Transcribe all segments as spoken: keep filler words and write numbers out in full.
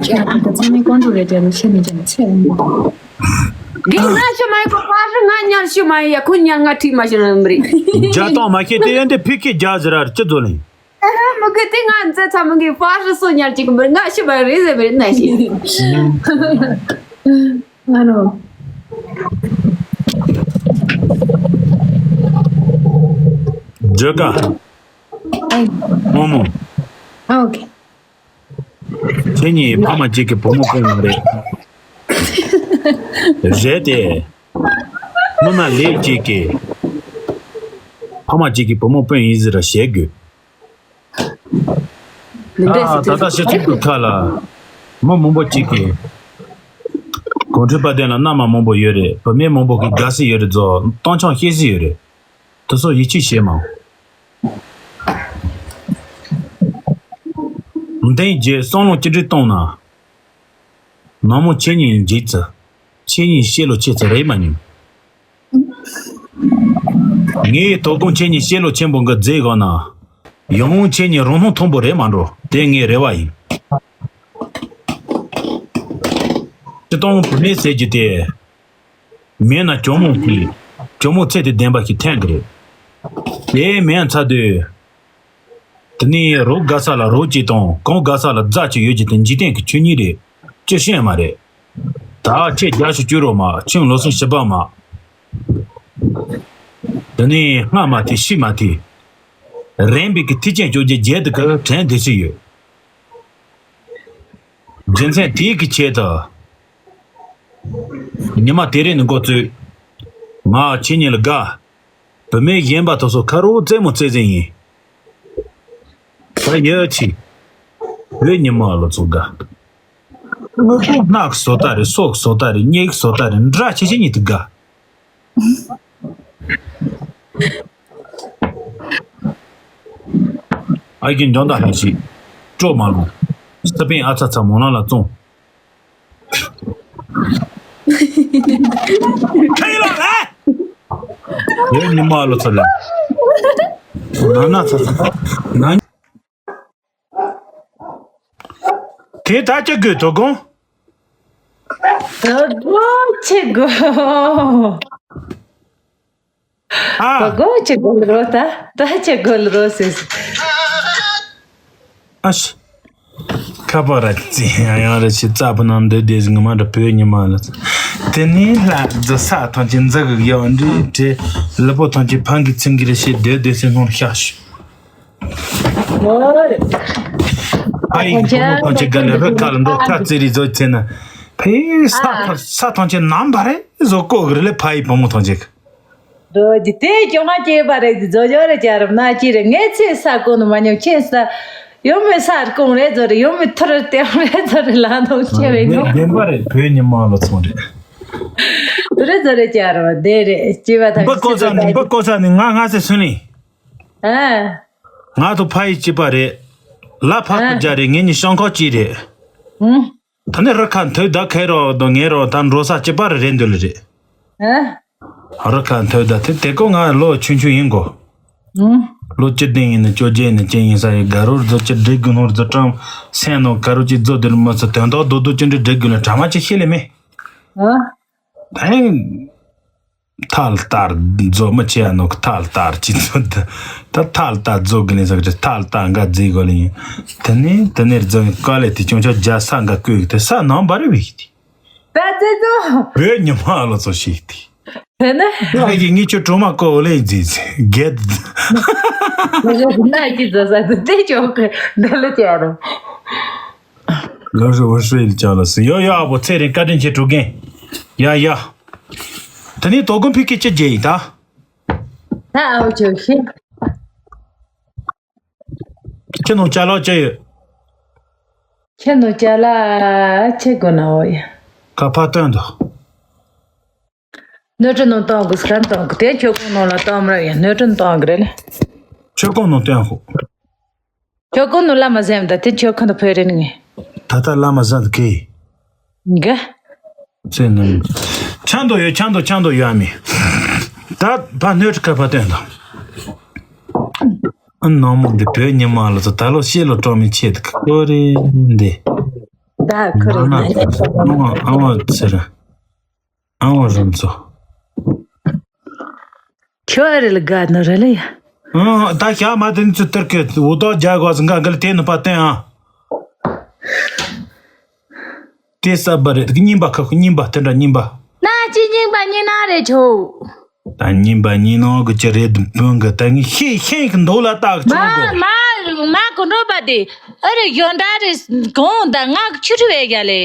ཡ། ཨ་ད་ཚང་མས་ཀོང་ཀྲུག་རེད་དྲན་ནས་ཤེས་མི་བྱ་ནས་ཚེ་རིང་པོ། འདི་ང་ཤི་མ་ཡི་གོ་པ་རི་ང་ཉར་ཤི་མ་ཡི་ཡ་ཁོ་ཉར་ང་ཁྲིད་མ་ཤི་རང་མི་རེད། རྒྱ་སྟོང་མ་ཤེས་དེ་ཡན་དེ་ཕི་ཁེ་རྒྱ་ཟེར་ར་ཅི་ཛོ་ལིང་། ཨ་མི་གི་དེ་ང་འཛེ་ཚ་མི་གི་པ་རི་སོ་ཉར་ཅིག་མི་རེད། ང་ཤི་མ་རེད་ཟེར་མི་རེད་ན་ཤི། ང་རོ། རྒྱ་ག་ཨེ། མོ་མོ། ཨ་ཨོ་ཁེ། ཁྱེད་གཉིས་ཕ་མ་གཅིག་གི་བུ་མོ་སྤུན་མ་རེད། རེད་དེ། སྔོན་མ་ལས་གཅིག་གི་ཕ་མ་གཅིག་གི་བུ་མོ་སྤུན་ཡིན་ཟེར་ར་བཤད་དགོས། འདི་འདྲས་ཨ་སུ་ད་ལྟ་ཕྱི་ཚུལ་དུ་ཁ་ལ་མི་མང་པོ་གཅིག་གི་གུང་ཁྲན་དཔལ་ལྡན་ལ་མནའ་མ་མང་པོ་ཡོད་རེད། བུད་མེད་མང་པོ་གི་དགའ་སི་ཡོད་རེད། རྫོགས་སྟོང་ཆང་བཤད་སི་ཡོད་རེད། དེ་ཚོ་ཡིད་ཆེས་བྱེད་མང་། འདི་རྗེས་བསམ་བློ་གཅིག་སྒྲིལ་བཏང་ན། ནང་མོ་ཁྱེད་གཉིས་འཇིགས་ཚུལ། ཁྱེད་གཉིས་བཤད་ལོ་ཆེ་ཚུལ་རེད་མ་མྱོང་། ངའི་དོ་དགོང་ཁྱེད་གཉིས་བཤད་ལོ་ཆེན་པོ་འགའ་མཛད་དགོས་ན། ཡང་ཁྱེད་གཉིས་རང་སྣང་མཐོན་པོ་རེད་མ་འགྲོ། དེ་ངའི་རེ་བ་ཡིན། སྤྱིར་བཏང་བུད་མེད་ཟེར་རྒྱུ་དེ། མེད་ན་གྱོང་མོ་ཞིག་གྱོང་མོ་ཚད་དེ་ལྡན་པ་ཞིག་འཐེན་གི་རེད། དེ་མེད་ཚར་དུས། དེ་ནས་རོགས་དགའ་ས་ལ་རོགས་གཅིག་དང་གང་དགའ་ས་ལ་རྫ་གཅིག་ཡོད་རྒྱུ་དེ་འཇིག་རྟེན་གྱི་ཆོས་ཉིད་རེད། ཅི་ཤེས་མ་རེད། ད་ཁྱེད་རྒྱ་ཞུ་བཅུ་རོགས་མ་ཁྱིམ་ལོ་སོང་ཞི་བ་མ། དེ་ནས་སྔ་མ་དེ་ཤི་མ་དེ། རན་པའི་གི་ཐེག་ཆེན་བཅོ་བརྒྱད་བརྒྱད་དེ་གི་དྲན་བསྡད་ཀྱི་ཡོད། རྒྱུ་མཚན་དེའི་གི་ཆེད་དུ། ཉི་མ་དེ་རིང་ནས་འགོ་བཙུགས། ང་ཁྱེད་གཉིས་ལ་དགའ། བུད་མེད་གཞན་པ་དེ་ཚོ་ཁ་རོག་རྩེད་མོ་རྩེ་ཟིན་ཡིན། ད་ཡོད་ཆི། བོད་ཉི་མ་ལོ་ཚོ་དགའ། དངོས་པོ་སྣག་བཟོ་ལྟ་རེད། སོག་བཟོ་ལྟ་རེད། སྙེག་བཟོ་ལྟ་རེད། འདྲ་ཆེ་ཆེ་གཉིས་དེ་དགའ། ཨ་ཀྱི་འཇོན་ད་ལྷ་ཞིག་སྤྲོ་མ་ལོང་། ས་པན་ཨ་ཚ་ཚ་མོ་ལ་ལ་བཙོང་། ཁ་ཡི་ལ་ལ། ཡོད་ཉི་མ་ལོ་ཚ་ལ། ན་ན་ཚ་ཚ། ན། དེ་ད་ཅི་དགོས་དོ་དགོང་། དོ་དགོང་ཆེ་དགོས། ཨ། དོ་དགོང་ཆེ་དགོས་རོ་ད། ད་ཆེ་དགོས་རོ་ཟེར། ཨ་ཤི། ཁ་པར་ར་ཙི་ཡང་ཡང་ར་ཤི་རྩ་བུ་ནང་འདོད་བསྡད་ཟིན་ང་མ་འདྲ་བོད་ཉི་མ་ལ། དེ་ནས་ལྷ་རྫི་ས་ཐང་ཆེན་འཛི་གི་ཡག་འདྲི་དྲེ། ལུ་པོ་ཐང་ཆེན་ཕང་གི་ཚིང་གི་རེ་ཤི་སྡོད་སྡོད་སེ་སྣང་ཤག་ཤི། ཨ་ཡིག་ཕོ་མོ་ཐང་ཆེན་ག་ལེ་རི་ཁ་ལ་འགྲོ་ཁ་ཙི་རི་བཟོ་ཚེ་ན། ཕེ་ས་ཐང་ས་ཐང་ཆེན་ནམ་བ་རེ་བཟོ་ཀོ་གི་རེ་ལེ་ཕ་ཡི་ཕོ་མོ་ཐང་ཆེན། འགྲོ་རྒྱུ་དེ་ཅོ་ང་སྐྱེས་པ་རེད། བཟོ་བྱོས་རེད་ཅ་རམ་ན་ཅི་རེད། ངས་ཚེ་ས་གོ་ནི་མ་ཉོ་ཁྱེད་ས་ཡོང་མི་ས་རྐོང་རེད་བཟོ་རེད། ཡོང་མི་ཐུར་རེད་དེ་རེད་བཟོ་རེད་ལ་ནོ་ཁྱེད་བས་ཉོ། བདེན་པ་རེད། བོད་ཉི་མ་ལོ་ཚོང་རེད། རེད་བཟོ་རེད་ཅ་རམ་དེ་རེད་སྐྱེས་པ་ཐམས་ཅད་ཚེ་ས་ད་ཡིན། འབུ་ཀོ་ས་ནི་འབུ་ཀོ་ས་ནི་ང་ང་ཚེ་སུན་ལིང་། ཨ། ང་ཐོ་ཕ་ཡི་སྐྱེས་པ་རེད། ལ་ཕ་ཨ། ཁུ་རྒྱ་རེད། ངེད་གཉིས་ཤང་ཁོག་གཅིག་རེད། ཨུ། ད་ནི་རི་ཁ་མཐོའི་ཟླ་ཁའི་རོ་དོ་ངའི་རོ་ད་འགྲོ་ས་སྐྱིད་པ་རེ་རེད་འདོད་ལེ་རེད། ཨ། རི་ཁ་མཐོའི་ཟླ་དེ་དེ་ཀོ་ང་ལོ་ཆུང་ཆུང་ཡིན་གོ། ཨུ། ལོ་བཅུ་བདུན་ཡིན་ནི་བཅོ་བརྒྱད་ཡིན་ནི་ཅན་ཡིན་ས་ཡི་དགའ་རོར་རྫོ་ཅི་འགྲིག་དགོས་ནོར་རྫོ་ཀྲམ་སེན་ནོ་དགའ་རོ་ཅི་རྫོ་དེར་མི་ཚོ་དོན་དག་རྡོ་རྡོ་ཅི་འདྲི་འགྲིག་དགོས་ལ་གྲ་མ་ཅི་ཤེས་ལེ་མེ། ཨ། ཨེ། ཐལ་ལྟར་རྫོ་མི་ཆེ་ཡ་ནོ་ཐལ་ལྟར་ཅི་ཚོ་ད་ད་ཐལ་ལྟར་རྫོ་གི་ལེན་ས་གི་ཐལ་ལྟར་འགའ་རྫི་གོ་ལེན། དེ་ནས་དེ་ནས་རྫོ་ཡི་ཀ་ལེ་དེ་ཅུང་ཆ་རྒྱ་ས་འགའ་བཀོད་དེ་ས་ནང་བར་བི་ཤི་ཏི། ད་ཙེ་ཙོ། བོད་ཉི་མ་ལོ་ཚོ་ཤི་ཏི། དེ་ནས། ཨ་ཡི་ངི་ཆོ་གྲོ་མ་ཀོ་ལེ་རྫི་རྫི་གེད། ན་ཀི་རྫ་ས་དེ་དེ་ཅོག་གི་འདི་ལ་ཅེ་རོ། ལོ་ཧྲི་བོ་ཧྲི་ལ་ཅག་ལ་སི་ཡོ་ཡོ་ཨ་བོ་ཚེ་རིང་བཀའ་དྲིན་ཆེ་དྲུག་རྒན། ཡ་ཡ། དེ་ནས་དོ་དགོང་ཕི་ཀི་ཅི་རྒྱལ་ཡིན་ད། ད་ཨའོ་ཆོ་ཤི། ཁྱེད་ནོ་ཅ་ལག་ཅི་ཡོད། ཁྱེད་ནོ་ཅ་ལག་ཆེ་དགོས་ན་འོ་ཡ། ཁ་ཕ་སྟོན་དོ། ནོར་འཁྲུལ་ནང་གཏོང་དགོས་སྐར་གཏོང་དགོས་དེ་ཁྱོད་ཁོང་ནང་ལ་གཏོང་མ་ར་ཡ་ནོར་འཁྲུལ་གཏོང་དགོས་རེད་ལ། ཁྱོད་ཁོང་ནང་སྟོན་ཧོ། ཁྱོད་ཁོང་ནང་བླ་མ་ཟེམ་ད་དེ་ཁྱོད་ཁོང་དུ་ཕོད་རེད་ནི་ངས། ད་ལྟ་བླ་མ་ཟེམ་གི། ག་ཚེ་ནང་། ཆང་དོ་ཡོད་ཆང་དོ་ཆང་དོ་ཡོད་ཨ་མི། ད་ཕ་ནོར་འཁྲུལ་ཁ་ཕ་སྟོན་དོ། ཨ་ནང་མོ་འདི་བོད་ཉི་མ་ལ་ཚོ་ད་ལོ་ཤེས་ལོ་སྤྲོ་མི་ཆེ་ད་ཀོ་རེ་འདི། ད་ཁུ་རེ་ན་ན་ཨ་མ་ཨ་མ་ཟེར། ཨ་མ་རུམ་ཚོ། ཁྱོད་རེ་ལ་དགའ་ནོ་རེ་ལ་ཡ། ཨང་། ད་ཞག་མ་དེ་ནི་ཚུ་ཏིར་ཀེ་འུ་ཏོ་རྒྱ་གོ་སི་འགའ་འགལ་དེ་ནི་པ་བསྟན་ཨ། དེ་ས་བ་རེད་གཉིས་པ་ཁ་ཁུ་གཉིས་པ་དེ་འདྲ་གཉིས་པ། ན་ཅི་རྙིང་པ་རྙིང་ན་རེ་ཆོ། ད་རྙིང་པ་རྙིང་ན་གི་ཅི་རེད་བོན་གི་ད་ངས་ཤེས་ཤེས་གི་འདུག་ལ་ཏག་ཆོ་གོ། མ་མ་མ་གོ་འགྲོ་པ་དེ་ཨ་རེ་ཡོན་ད་རེ་གོང་ད་ང་ཆུ་ཁྲི་བས་རྒྱ་ལེ།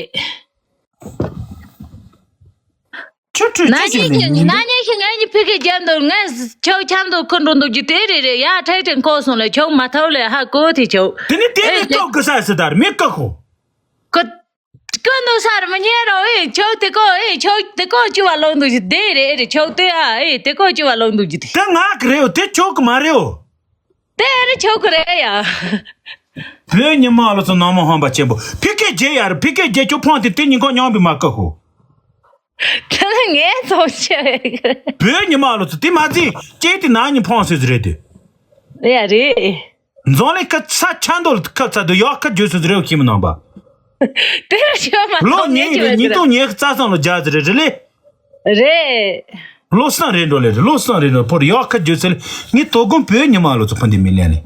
ཆུ་ཁྲི་ན་ཅི་ཅི་ཉིན་ནས་ཤི་ན་ཉིན་ཤི་ང་གཉིས་ཕི་ཁེ་རྒྱབ་འདུག་ངས་ཆོ་ཆམ་འདུག་ཁུ་འགྲོ་འདུག་རྒྱུ་དེ་རེ་རེ་ཡ་ཁྲའི་ཁྲེན་ཁོ་སོང་ལ་ཆོ་མ་ཐོབ་ལེ་ཧ་གོ་དེ་ཆོ། དེ་ནི་དེ་ཨེ་ནི་ཀོ་གི་ས་སི་དར་མི་ཀ་ཁོ། ཀ་ཀ་ནོ་སར་མི་ཉེ་རོ་ཨེ་ཆོ་དེ་ཀོ་ཨེ་ཆོ་དེ་ཀོ་ཅི་བ་ལོང་འདུག་རྒྱུ་དེ་རེ་རེ་ཆོ་དེ་ཨ་ཨེ་དེ་ཀོ་ཅི་བ་ལོང་འདུག་རྒྱུ་དེ། དེ་ང་གི་རེད་དེ་ཆོ་གི་མ་རེད། དེ་རེ་ཆོ་གི་རེད་ཡ། བོད་ཉི་མ་ལོ་ཚོ་ནང་མ་ཧོན་པ་ཆེན་པོ་ཕི་ཀེ་རྗེ་ཡར་ཕི་ཀེ་རྗེ་ཁྱོད་ཕོན་དེ་དེ་ཉིན་གོ་མཉམ་པའི་མ་ཀ་ཧོ། དེ་ལ་ངས་ཚོགས་ཆེ་བོད་ཉི་མ་ལོ་ཚོ་དེ་མ་ཚིག་ཅེ་དེ་ན་ཉི་ཕོན་སོད་རེད་དེ། ཡ་རེད། འཛོང་ལེ་ཁ་ཚ་ཆ་འདོད་ཁ་ཚ་དུ་ཡོག་ཁ་བརྗོད་སོད་རེད་ཁྱིམ་ནང་པ། དེ་ར་ཤོ་མ་ལོ་ཐོག་ངས་ཉིས་ཀྱི་ཉིས་སྟོང་ཉི་ཤུ་རྩ་གསུམ་ལོ་རྒྱ་ཟེར་རེད་རེད་ལེ། རེད། བློ་བཟང་རེད་འགྲོ་ལེ་རེད་བློ་བཟང་རེད་འགྲོ་ཕོར་ཡག་ཁ་བརྗོད་ཚེ་ལེ་ངས་དོ་དགོང་བོད་ཉི་མ་ལོ་ཚོ་ཕུན་དེ་མི་ལེན་ལེ།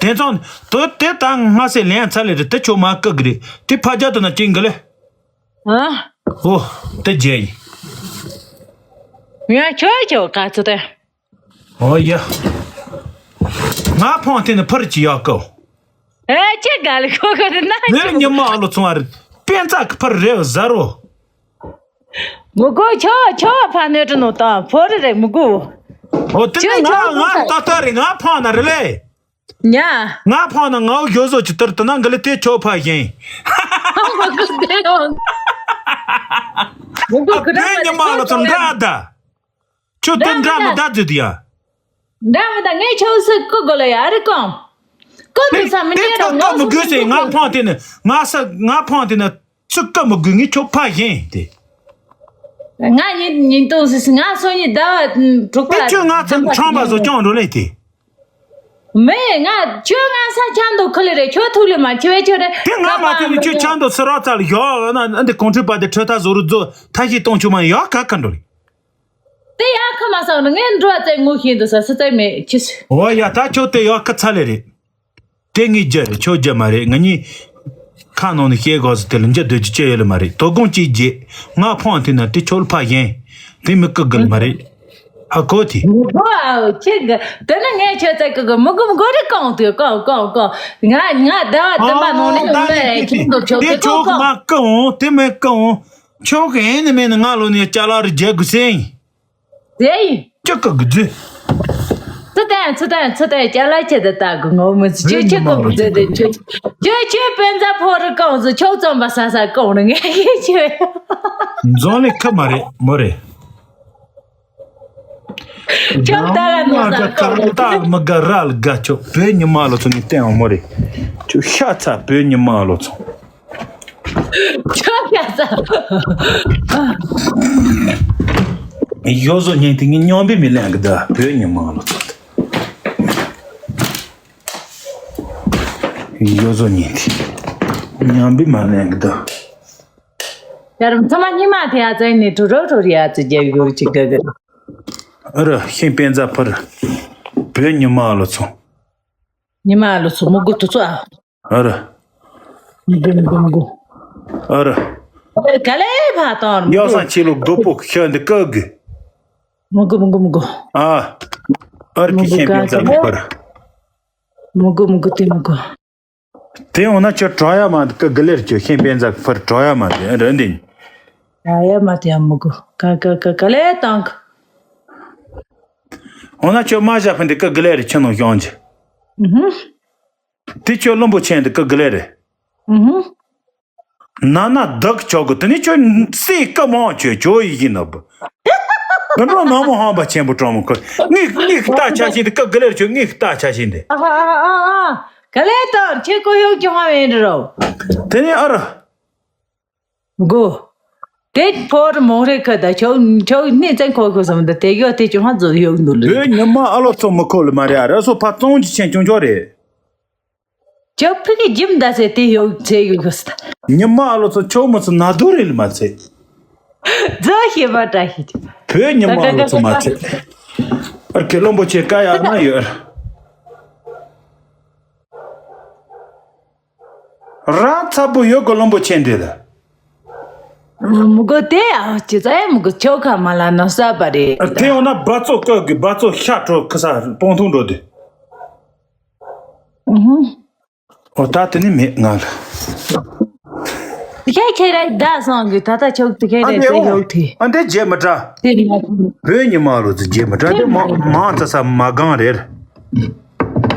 དེ་ཚོ་དོ་དེ་ད་སྔ་སེ་ལེན་ཚ་ལེ་རེད་དེ་ཆོ་མ་བཀག་གི་རེད་དེ་ཕ་རྒྱ་དུ་ན་ཅིང་གི་ལེ། ཨ། ཨོ། དེ་རྗེས་ཡིན། ང་ཁྱོད་ཁྱོད་ག་ཚོད་དེ། ཨོ་ཡ། ང་ཕོང་དེ་ནི་ཕར་གྱི་ཡག་གོ། ཨེ་ཅི་ག་ལེ་ཁོ་ཁོ་དེ་ན་བོད་ཉི་མ་ལོ་ཚོ་བ་རེད་དཔེ་ཚ་གི་ཕར་རེད་ཟ་རོ། མི་དགོས་ཁྱོད་ཁྱོད་ཕ་ནོད་ཀྲི་ནོ་དང་ཕོ་རི་རེད་མི་དགོས། ཨོ་དེ་ནི་ཁྱོད་ང་ཁྱོད་ང་ཁོ་ཏག་ཏག་རེད་ང་ཕང་ན་རེད་ལེ། ཉ། ང་ཕང་ན་ང་འོ་ཡོད་བཟོ་ཅི་ལྟར་དུ་ན་འགི་ལེ་དེ་ཁྱོད་ཕ་ཞིང་། མི་དགོས་ཁོ་རང་མི་དགོས་ཁོ་རང་མི་དགོས་ཁྱོད་ཉི་མ་ལ་ཚོ་འདྲ་ད། ཁྱོད་དེ་འདྲ་མི་ད་ཟེར་དུ་ཡ། འདྲ་མི་ད་ངས་ཁྱོད་སུ་ཀུ་དགོས་ལ་ཡ་རི་ཀོང་། ཀོ་དུ་ས་མི་དེ་ཉེ་ར་ཀ་ཀ་ངོ་མི་སུ་དགོས་ཟེར་ཀུ་ང་ཕང་དེ་ནི་ང་ས་ང་ཕང་དེ་ནི། ཚུགས་ཀ་མི་དགོས་ངས་ཁྱོད་ཕ་ཞིང་དེ། ང་ཉིན་ཉིན་དུང་སི་སི་ང་སོ་ཉི་ཟླ་བ་དྲུག་པ། དེ་ཁྱོད་ང་ཚོ་ཁྲམ་པ་བཟོ་སྐྱོང་འགྲོ་ལེ་དེ། མེ་ང་ཁྱོད་ང་ས་ཆང་དུ་ཁུ་ལེ་རེད་ཁྱོད་ཐུག་ལེ་མ་ཁྱོད་ཁྱོད་རེད། དེ་ང་མ་ཐུག་ནི་ཁྱོད་ཆང་དུ་སི་རོ་ཚ་ལ་ཡོ་ན་འདི་གོང་ཁྲོས་པ་དེ་ཁྲོད་ཐ་བཟོ་རུ་བཟོ་ཐ་ཤི་གཏོང་ཆུ་མ་ཡོ་ག་ག་འགྲོ་ལེ། དེ་ཡ་ཁ་མ་སང་ནི་ངས་འགྲོ་བ་ཚེ་ངུ་ཤིན་དུ་ས་སི་ཚེ་མེད་ཁྱི་སི། འོ་ཡ་ད་ཁྱོད་དེ་ཡོ་ཁ་ཚ་ལེ་རེད། དེ་ངའི་རྒྱུ་རེད་ཁྱོད་རྒྱུ་མ་རེད། ང་གཉིས་ཁ་ནང་ནས་བཤད་དགོས་ཟེར་དེ་ལ་འཇུ་སྡོད་རྒྱུ་ཅི་ཡོད་ལ་མ་རེད། དོ་དགོང་གཅིག་རྗེས་ང་ཕོང་ཐུག་ན་དེ་ཁྱོད་ལ་ཕ་ཞིང་དེ་མི་བཀག་གི་ལ་མ་རེད། ཧ་གོ་དེ། མི་གོ་ཨའོ་ཁྱེད་གི་དེ་ནི་ངས་ཁྱོད་ཚེ་གི་གི་མི་གོ་མི་གོ་རེད་གང་དུ་གང་གང་གང་ང་ང་ཟླ་བ་བདུན་པ་ནང་ནས་ཨོ་ད་ངས་ངས་ཁྱེད་ཁྱེད་ཁྱེད་དེ་ཁྱོད་གི་མ་བཀག་འོང་དེ་མི་བཀག་འོང་ཁྱོད་གི་ཨེ་ནི་མེད་ནི་ང་ལོ་ནས་ཅ་ལག་རེ་རྒྱག་དགོས་སེ་ཡིན། དེ་ཡིན། ཅི་ཀ་གི་རྫི། ཚུ་ཏན་ཚུ་ཏན་ཚུ་ཏན་ཅ་ལག་ཁྱེད་དུ་ལྟ་གི་ངོ་མི་ཚུ་ཅི་ཅི་ཀ་གི་རྫི་དེ་ཅི་ཅི་ཅི་དཔེ་མཛའ་ཕོ་རི་ཀོང་ཟི་ཆོག་ཙམ་པ་ས་ས་ཀོང་རི་ངས་ཡིན་ཅི། འཛོམས་ལེ་ཁ་མ་རེད་མོ་རེད། ཅོག་ལྟ་ག་ནོ་ས་ཀོང་རི། ཀ་མི་དགའ་ར་ལ་དགའ་ཆོག་བོད་ཉི་མ་ལོ་ཚོ་ནི་བསྟན་འོང་མོ་རེད། ཅོ་ཤ་ཚ་བོད་ཉི་མ་ལོ་ཚོ། ཁྱོད་ཡ་ས། ཡོ་བཟོ་ཉན་དེ་ངས་མཉམ་པའི་མི་ལེན་གི་ད་བོད་ཉི་མ་ལོ་ཚོད། ཡོ་བཟོ་ཉན་དེ་མཉམ་པའི་མ་ལེན་གི་ད། ཡར་ཚང་མ་ཉི་མ་དེ་ཡ་ཚ་ནི་དྲུ་རོ་དྲུ་རི་ཡ་ཚ་རྒྱབ་ཡོར་ཅིག་གི་གི། ཨ་ར་ཤིང་པན་ཛ་ཕར་བོད་ཉི་མ་ལོ་ཚོ། ཉི་མ་ལོ་ཚོ་མུ་གུ་དུ་ཚོ་ཨ། ཨ་ར། མུ་གུ་མུ་གུ་མུ་གུ། ཨ་ར། ག་ལེ་ཕ་དང་མུ་གུ། ཡོ་སང་ཆི་ལོ་རྒོད་པོ་ཤ་འདི་ཀ་གི། མུ་གུ་མུ་གུ་མུ་གུ། ཨ། ཨ་ར་ཀི་ཤེན་པེ་ཛ་མུ་གུ་ཕར། མུ་གུ་མུ་གུ་ཏི་མུ་གུ། དེ་འོ་ན་ཁྱོད་གྲོ་ཡ་མ་འདི་ཀ་གི་ལེར་ཁྱོད་ཤེན་པེ་ཛ་ཕར་གྲོ་ཡ་མ་འདི་ཨ་ར་འདི། གྲོ་ཡ་མ་དེ་ཡ་མུ་གུ་ཀ་ཀ་ཀ་ག་ལེ་དང་། འོ་ན་ཁྱོད་མ་བཞག་ཕན་འདི་ཀ་གི་ལེར་ཁྱོད་ནང་ཤོང་རྒྱུ། ཨུ་ཧུ། དེ་ཁྱོད་བློན་པོ་ཆེན་འདི་ཀ་གི་ལེ་རེད། ཨུ་ཧུ། ན་ན་བདག་ཆོག་གི་དེ་ནི་ཁྱོད་སྲས་སྐུ་མང་ཁྱོད་ཁྱོད་ཡི་ཡིན་ནོ་བུ། དེ་འགྲོ་ནང་མོ་ཧང་པ་ཆེན་པོ་གྲོང་མོ་ཁོ་ངའི་ངའི་རྟ་ཆ་ཤིང་འདི་ཀ་གི་ལེར་ཁྱོད་ངའི་རྟ་ཆ་ཤིང་འདི། ཨ་ཨ་ཨ་ཨ་ག་ལེ་དང་ཁྱེད་ཀོ་ཡོག་ཀྱང་ཧ་མེད་རོ། དེ་ནི་ཨ་ར། གོ། དེ་ཕོར་མོང་རེ་ཁ་ད་ཆོག་ཆོག་གནས་ཙན་ཁོ་ཁོ་སམ་ད་དེ་གཡོ་དེ་ཅུང་ཧ་ཛོ་ཡོག་འདུག་ལེ། བོད་ཉི་མ་ཨ་ལོ་ཚོ་མི་ཁོ་ལ་མ་རེད་ཨ་ར་སོ་ཕ་ཙོང་ཅི་ཆེན་ཆུང་ཆོག་རེད། ཅོག་ཕི་གི་ཇིམ་ད་ཟེར་དེ་ཡོད་ཚེ་ཡོད་གི་སྟ། ཉི་མ་ཨ་ལོ་ཚོ་ཆོག་མོ་ཚོ་ན་དུ་རེ་ལ་མ་ཚེ། རྫོ་ཞེས་པ་བཀྲ་ཤིས་ཀྱི། བོད་ཉི་མ་ཨ་ལོ་ཚོ་མ་ཚེ། ཨར་ཁེ་བློན་པོ་ཆེ་ཀ་ཡག་ན་ཡོད། རང་ཚ་པོ་ཡོད་གི་བློན་པོ་ཆེ་འདི་ལ། མུ་གོ་དེ་ཡང་ཅི་ཙ་ཡང་མུ་གོ་ཆོག་ཁ་མ་ལ་ནོ་ས་པ་རེད། དེ་ཡོང་ན་སྦ་ཚོ་བཀོད་གི་སྦ་ཚོ་ཤ་དྲོ་ཁི་ས་སྟོང་ཐུང་འགྲོ་དུས། ཨོ་ད་དེ་ནི་མེད་ང་ལ། ཤ་ཁྱེད་ར་ད་སོང་གི་ད་ད་ཆོག་དེ་ཁྱེད་ར་ཨ་འདི་ཟེ་ཨོ་ཡོག་དེ། ཨ་འདི་རྗེས་མི་འདྲ། དེ་ནི་ང་ཚོ་བོད་ཉི་མ་ལོ་ཚོ་རྗེས་མི་འདྲ་དེ་མང་མང་ཙ་ས་མ་གང་རེད།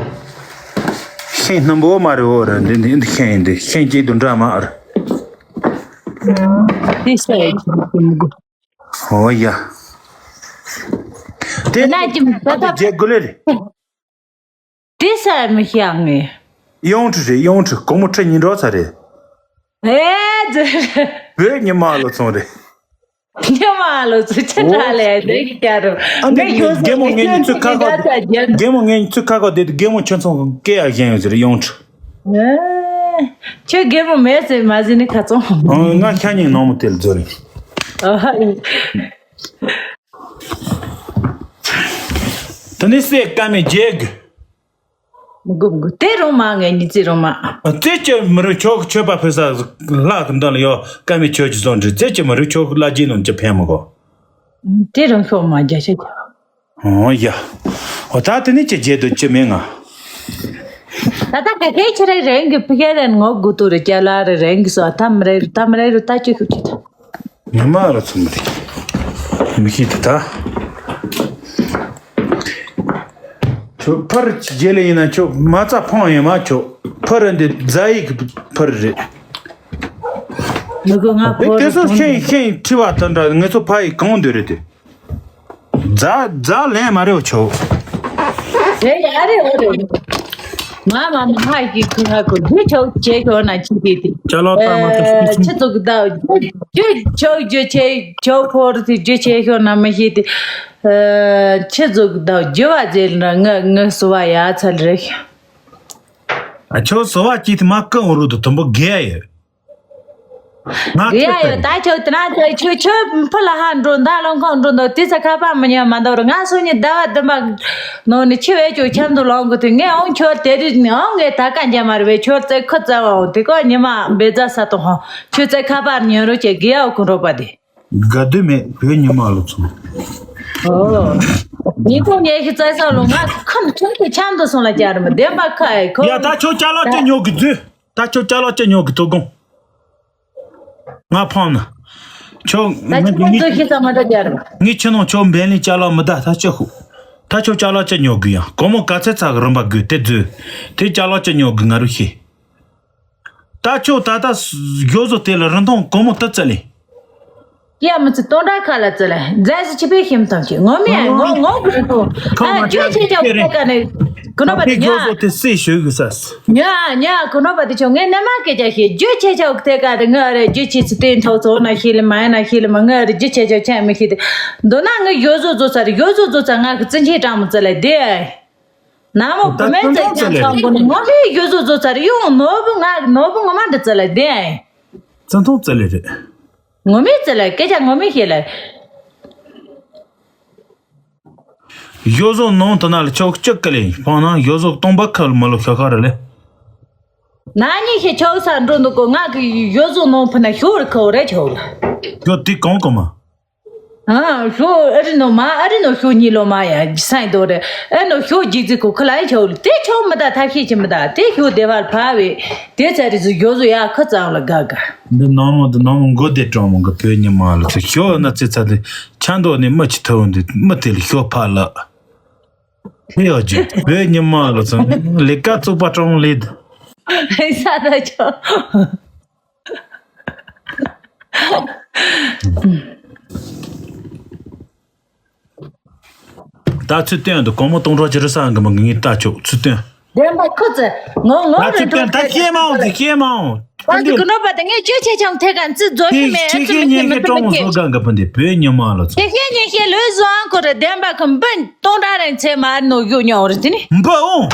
ཤིང་སྣུམ་པོ་མ་རེད་འོ་ར་འདི་འདི་འདི་ཤིང་ཡིན་འདི་ཤིང་གཅིག་ཏུ་འདྲ་མ་རེད། དེ་ས་ཡ་ཅི་མི་དགོས། ཨོ་ཡ། དེ་ན་ཅི་མི་ད་ད་རྗེས་དགུ་ལེ་རེད། དེ་ས་མི་ཤེས་ངས། གཡུང་དྲུང་རེད་གཡུང་དྲུང་སྒོར་མོ་ཁྲི་ཉིན་གྲོགས་ཚ་རེད། ཨེ་ཙི། བོད་ཉི་མ་ལོ་ཚོང་རེད། ཉི་མ་ལོ་ཚོ་ཆ་འདྲ་ལས་རེད་ཀྱ་རུ། ཨ་འདི་ངས་ཡོད་རྒན་མོ་ངས་ཉི་ཚོད་ཁ་ཁ་རྒན་མོ་ངས་ཉི་ཚོད་ཁ་ཁ་བསྡད་དུས་རྒན་མོ་ཁྱོད་ཚོང་སྐད་ཡག་གཞན་ཡོད་ཟེར་གཡུང་དྲུང་། ཨེ། ཁྱོད་རྒན་མོ་མེད་ཟེར་མ་ཟིན་ནི་ཁ་ཚོང་། ཨ་ང་ཤ་ཉིན་ནང་མོ་དེ་ལ་འཛུལ་རེད། ཨ་ཧ། ད་ནི་སྲས་ཀ་མེད་རྗེས་དགོས། མི་དགོས་མི་དགོས་དེ་རུང་མ་ངས་ཉི་ཚེ་རུང་མ། རྩེ་གཅོད་མི་རུང་ཆོག་ཆོད་པ་ཕེ་ས་ལྷག་གི་འདི་ལ་ཡོད་ཀ་མེད་ཆོད་ཀྱི་བཟོ་འདྲི་རྩེ་གཅོད་མི་རུང་ཆོག་བླ་རྗེས་ནང་ཅི་ཕན་མི་དགོས། དེ་རུང་ཤོག་མ་རྒྱ་ཤ་རྒྱ། ཨོ་ཡ། ཨོ་ད་དེ་ནི་ཅི་བརྗེད་དུ་ཅི་མེད་ང་། ད་ལྟ་ག་གེ་ཁྱེད་རང་རང་གི་ཕི་ཁེ་རེན་ངོ་དགུ་ཏུ་རེ་རྒྱ་ལ་རེ་རང་གི་སོ་ཐམ་རེ་རུ་ཐམ་རེ་རུ་ད་ཅི་ཤུགས་ཅི་ད། ཉི་མ་རུ་ཚུམ་རེད། མི་ཤེས་དེ་ད། ཁྱོད་ཕར་རྗེས་ལ་ཡིན་ན་ཁྱོད་མ་རྩ་ཕང་ཡིན་མ་ཁྱོད་ཕར་འདི་རྫ་ཡིག་ཕར་རེད། མི་གོ་ང་ཕོ་དེ་ཚོ་ཤེས་ཤེས་ཁྲི་བ་དང་འདྲ་ངེད་ཚོ་ཕ་ཡི་གང་འདོད་རེད་དེ། རྫ་རྫ་ལན་མ་རེད་ཁྱོད། དེ་ཡ་རེད་འོ་རེད། མ་མ་མ་ཧ་ཀི་ཁུ་ཧ་ཁུ་རྒྱུ་ཆོག་ཅེས་ཁྱོད་ན་ཅི་ཏི་ཏི། ཅ་ལག་ལྟ་མ་ཐུབ་སུ་ཆི་ཚོགས་ད་རྒྱུ་ཆོག་རྒྱུ་ཆེ་ཆོག་ཁོར་ཏི་རྒྱུ་ཆེ་ཁྱོད་ན་མི་ཤེས་ཏི། ཆི་ཚོགས་ད་རྒྱུ་བ་ཟེར་ན་ང་ང་སུ་བ་ཡ་ཚལ་རེད། ཨ་ཁྱོད་སུ་བ་ཅི་ཏི་མ་ཀི་འོ་རུ་དུ་དུམ་བུ་རྒྱལ་ཡོད། ང་རེད་ཡ་ཡོད་ད་ཁྱོད་དེ་ན་ད་ཁྱོད་ཁྱོད་ཕུ་ལ་ཧ་འགྲོ་མདའ་ལོང་ཁོང་འགྲོ་འདུག་དེ་ཚ་ཁ་པར་མི་ཉན་མ་འདུག་ར་ང་སུ་ཉི་ཟླ་བ་བདུན་པ་ནང་ནས་ཁྱི་བས་ཁྱོད་ཁྱམ་དུ་ལོང་གི་དུས་ངས་ཨང་ཁྱོད་དེ་རིགས་ནི་ཨང་ངས་ད་ཀ་འཇམ་མ་རེད་བས་ཁྱོད་རྩེ་ཁུ་རྩེ་བའོ་དེ་ཀོ་ཉི་མ་འབེ་རྫ་ས་དང་ཧོ་ཁྱོད་རྩེ་ཁ་པར་ཉན་རོ་ཅེ་དགེ་ཡའོ་ཁུ་འགྲོ་པ་དེ། དགའ་དུས་མེད་བོད་ཉི་མ་ལོ་ཚོ། ཨོ། ཉིན་གུང་ཉལ་ཤི་རྩེ་ས་ལོ་ང་ཁམས་ཁྱོད་ཀྱི་ཁྱམ་དུ་སོང་ལ་བཅར་མི་བདེན་པ་ཁ་ཡ་ཁོ། ཡ་ད་ཁྱོད་ཅ་ལག་ཅི་ཉོ་གི་རྫུས། ད་ཁྱོད་ཅ་ལག་ཅི་ཉོ་གི་དོ་དགོང་། ང་ཕང་ན། ཁྱོད་ད་ང་ཁྱོད་ང་ཁོང་ཚོ་ངི་ཤི་ས་མ་ད་རྒྱལ། ངི་ཁྱི་ནང་ཁྱོད་འབན་ལི་ཅ་ལག་མི་ད་ད་ཅི་ཧུ། ད་ཁྱོད་ཅ་ལག་ཅི་ཉོ་གི་ཡང་གོ་མོ་ག་ཚད་ཚ་གི་རིམ་པ་དགོས་དེ་རྫུས། དེ་ཅ་ལག་ཅི་ཉོ་གི་ང་རུ་ཤི། ད་ཁྱོད་ད་ད་ཡོ་བཟོ་དེ་ལ་རིན་ཐང་གོ་མོ་ཏི་ཙི་ལི། ཡ་མི་ཚེ་སྟོང་ཕྲག་ཁ་ལ་ཙི་ལ་རྫས་སུ་ཆི་པའི་ཤིམ་ཐང་ཆི་ངོ་མི་ངོ་ངོ་གུ་རུ་ཏུ་ཁོ་ཨ་ང་ཅོ་ཅག་ཆེ་ཆག་ཁེ་རེ་ཁ་ནི་གུ་ནོ་པ་ཁེ་ཏི་ཉ་ཡོ་བཟོ་དེ་སེ་ཞོ་གི་ས་ཉ་ཉ་གུ་ནོ་པ་ཏི་ཆོ་ངས་ནེ་མ་ཀེ་ཅག་ཤེ་ཅོ་ཅག་ཆེ་ཆག་ཐེ་ཀ་རེ་ང་རེ་ཅོ་ཆེ་ཚི་ཏེན་ཐོ་ཚོ་ན་ཤེ་ལི་མ་ཡ་ན་ཤེ་ལི་མ་ང་རེ་ཅོ་ཆེ་ཆག་ཆ་མི་ཤེ་ཏི་མདོ་ན་ངས་ཡོ་བཟོ་བཟོ་ཚར་ཡོ་བཟོ་བཟོ་ཚར་ང་གི་ཙི་ཆེ་ཀྲང་མོ་ཙི་ལ་དེ། ན་མོ་ད་བུ་མེད་ཙེ་ཙི་ཐུང་ཀྱང་ཙི་ལེ་ཚང་རེད། པོ་ནི་ངོ་མི་ཡོད་བཟོ་བཟོ་ཚར་ཡོང་ནོར་བུ་ང་ནོར་བུ་ངོ་མ་འདི་ཙི་ལེ་བདེ། ཙི་ཐུང་ཙི་ལེ་རེད། ངོ་མི་ཙི་ལེ་སྐད་ཆ་ངོ་མི་ཤེས་ལེ། ཡོད་བཟོ་ནང་དུ་ན་ལ་ཆོག་གཅིག་གི་ལེ་ཕང་ན་ཡོད་བཟོ་སྟོང་པ་ཁ་ལ་མི་ལོ་ཤ་ཁ་ར་ལེ། ན་ནི་ཤེས་ཆོག་ས་འགྲོ་འདུག་གོ་ང་གི་ཡོད་བཟོ་ནང་ཕུ་ན་ཤོར་ཁོ་རེ་ཆོག་ལ། ཡོད་དེ་གང་གོ་མ། ཨ། ཤོ་ཨ་རི་ནོ་མ་ཨ་རི་ནོ་ཤོ་གཉིས་ལོ་མ་ཡ་སའི་དོ་རེ་ཨ་ནོ་ཤོ་ཇིག་ཇིག་གོ་ཁ་ལ་ཡ་ཆོ་དེ་ཆོ་མི་ད་ཐབས་ཤེས་ཅི་མི་ད་དེ་ཤོ་དེ་བར་ཕ་བེ་དེ་ཚ་རི་ཟུ་ཡོ་ཟུ་ཡ་ཁ་ཙང་ལ་ག་ག། འདི་ནང་མོ་འདི་ནང་མོ་མགོ་དེ་གྲོང་མོ་གི་བོད་ཉི་མ་ལ་ཚོ་ཤོ་ན་ཚེ་ཚ་དེ་ཆ་མདོ་ནས་མི་ཆི་ཐོ་འདི་མི་དེ་ལ་ཤོ་ཕ་ལ་ཧེ་ཡོ་ཇི་བོད་ཉི་མ་ལ་ཚོ་ལས་ཀ་བཙུགས་པ་གྲོང་ལེ། ཧེ་ས་ད་ཆོ། ད་ཚུལ་སྟོན་དུ་གོང་མོ་སྟོང་ཕྲག་ཅི་རི་ས་འགི་མ་ངེས་ལྟ་ཆོག་ཚུལ་སྟོན། བདེན་པ་ཁོ་ཚོས་ངོ་ངོ་ད་རེ་ཚུལ་སྟོན་ད་ཤེས་མ་འོང་ཚུལ་ཤེས་མ་འོང་། ང་ཚོ་གི་ནོར་བ་དེ་ངས་ཅོ་ཆེ་ཆུང་ཐད་ཀ་ཚི་རྫོགས་ཤི་མེད་ཨ་ཚི་མི་ཚི་མི་ཚི་མི་ཚི་བོད་ཉི་མ་ལ་ཚོ། ཁྱེད་ཁྱེད་ཉིན་ཤེས་ལོས་བཟོ་ཨང་ཁོ་རེ་བདེན་པ་ཁོ་འབུ་སྟོང་ཕྲག་རེ་ཚེ་མ་ནོ་ཡོ་ཉོ་རེ་དེ་ནི། འབུ་འོང་།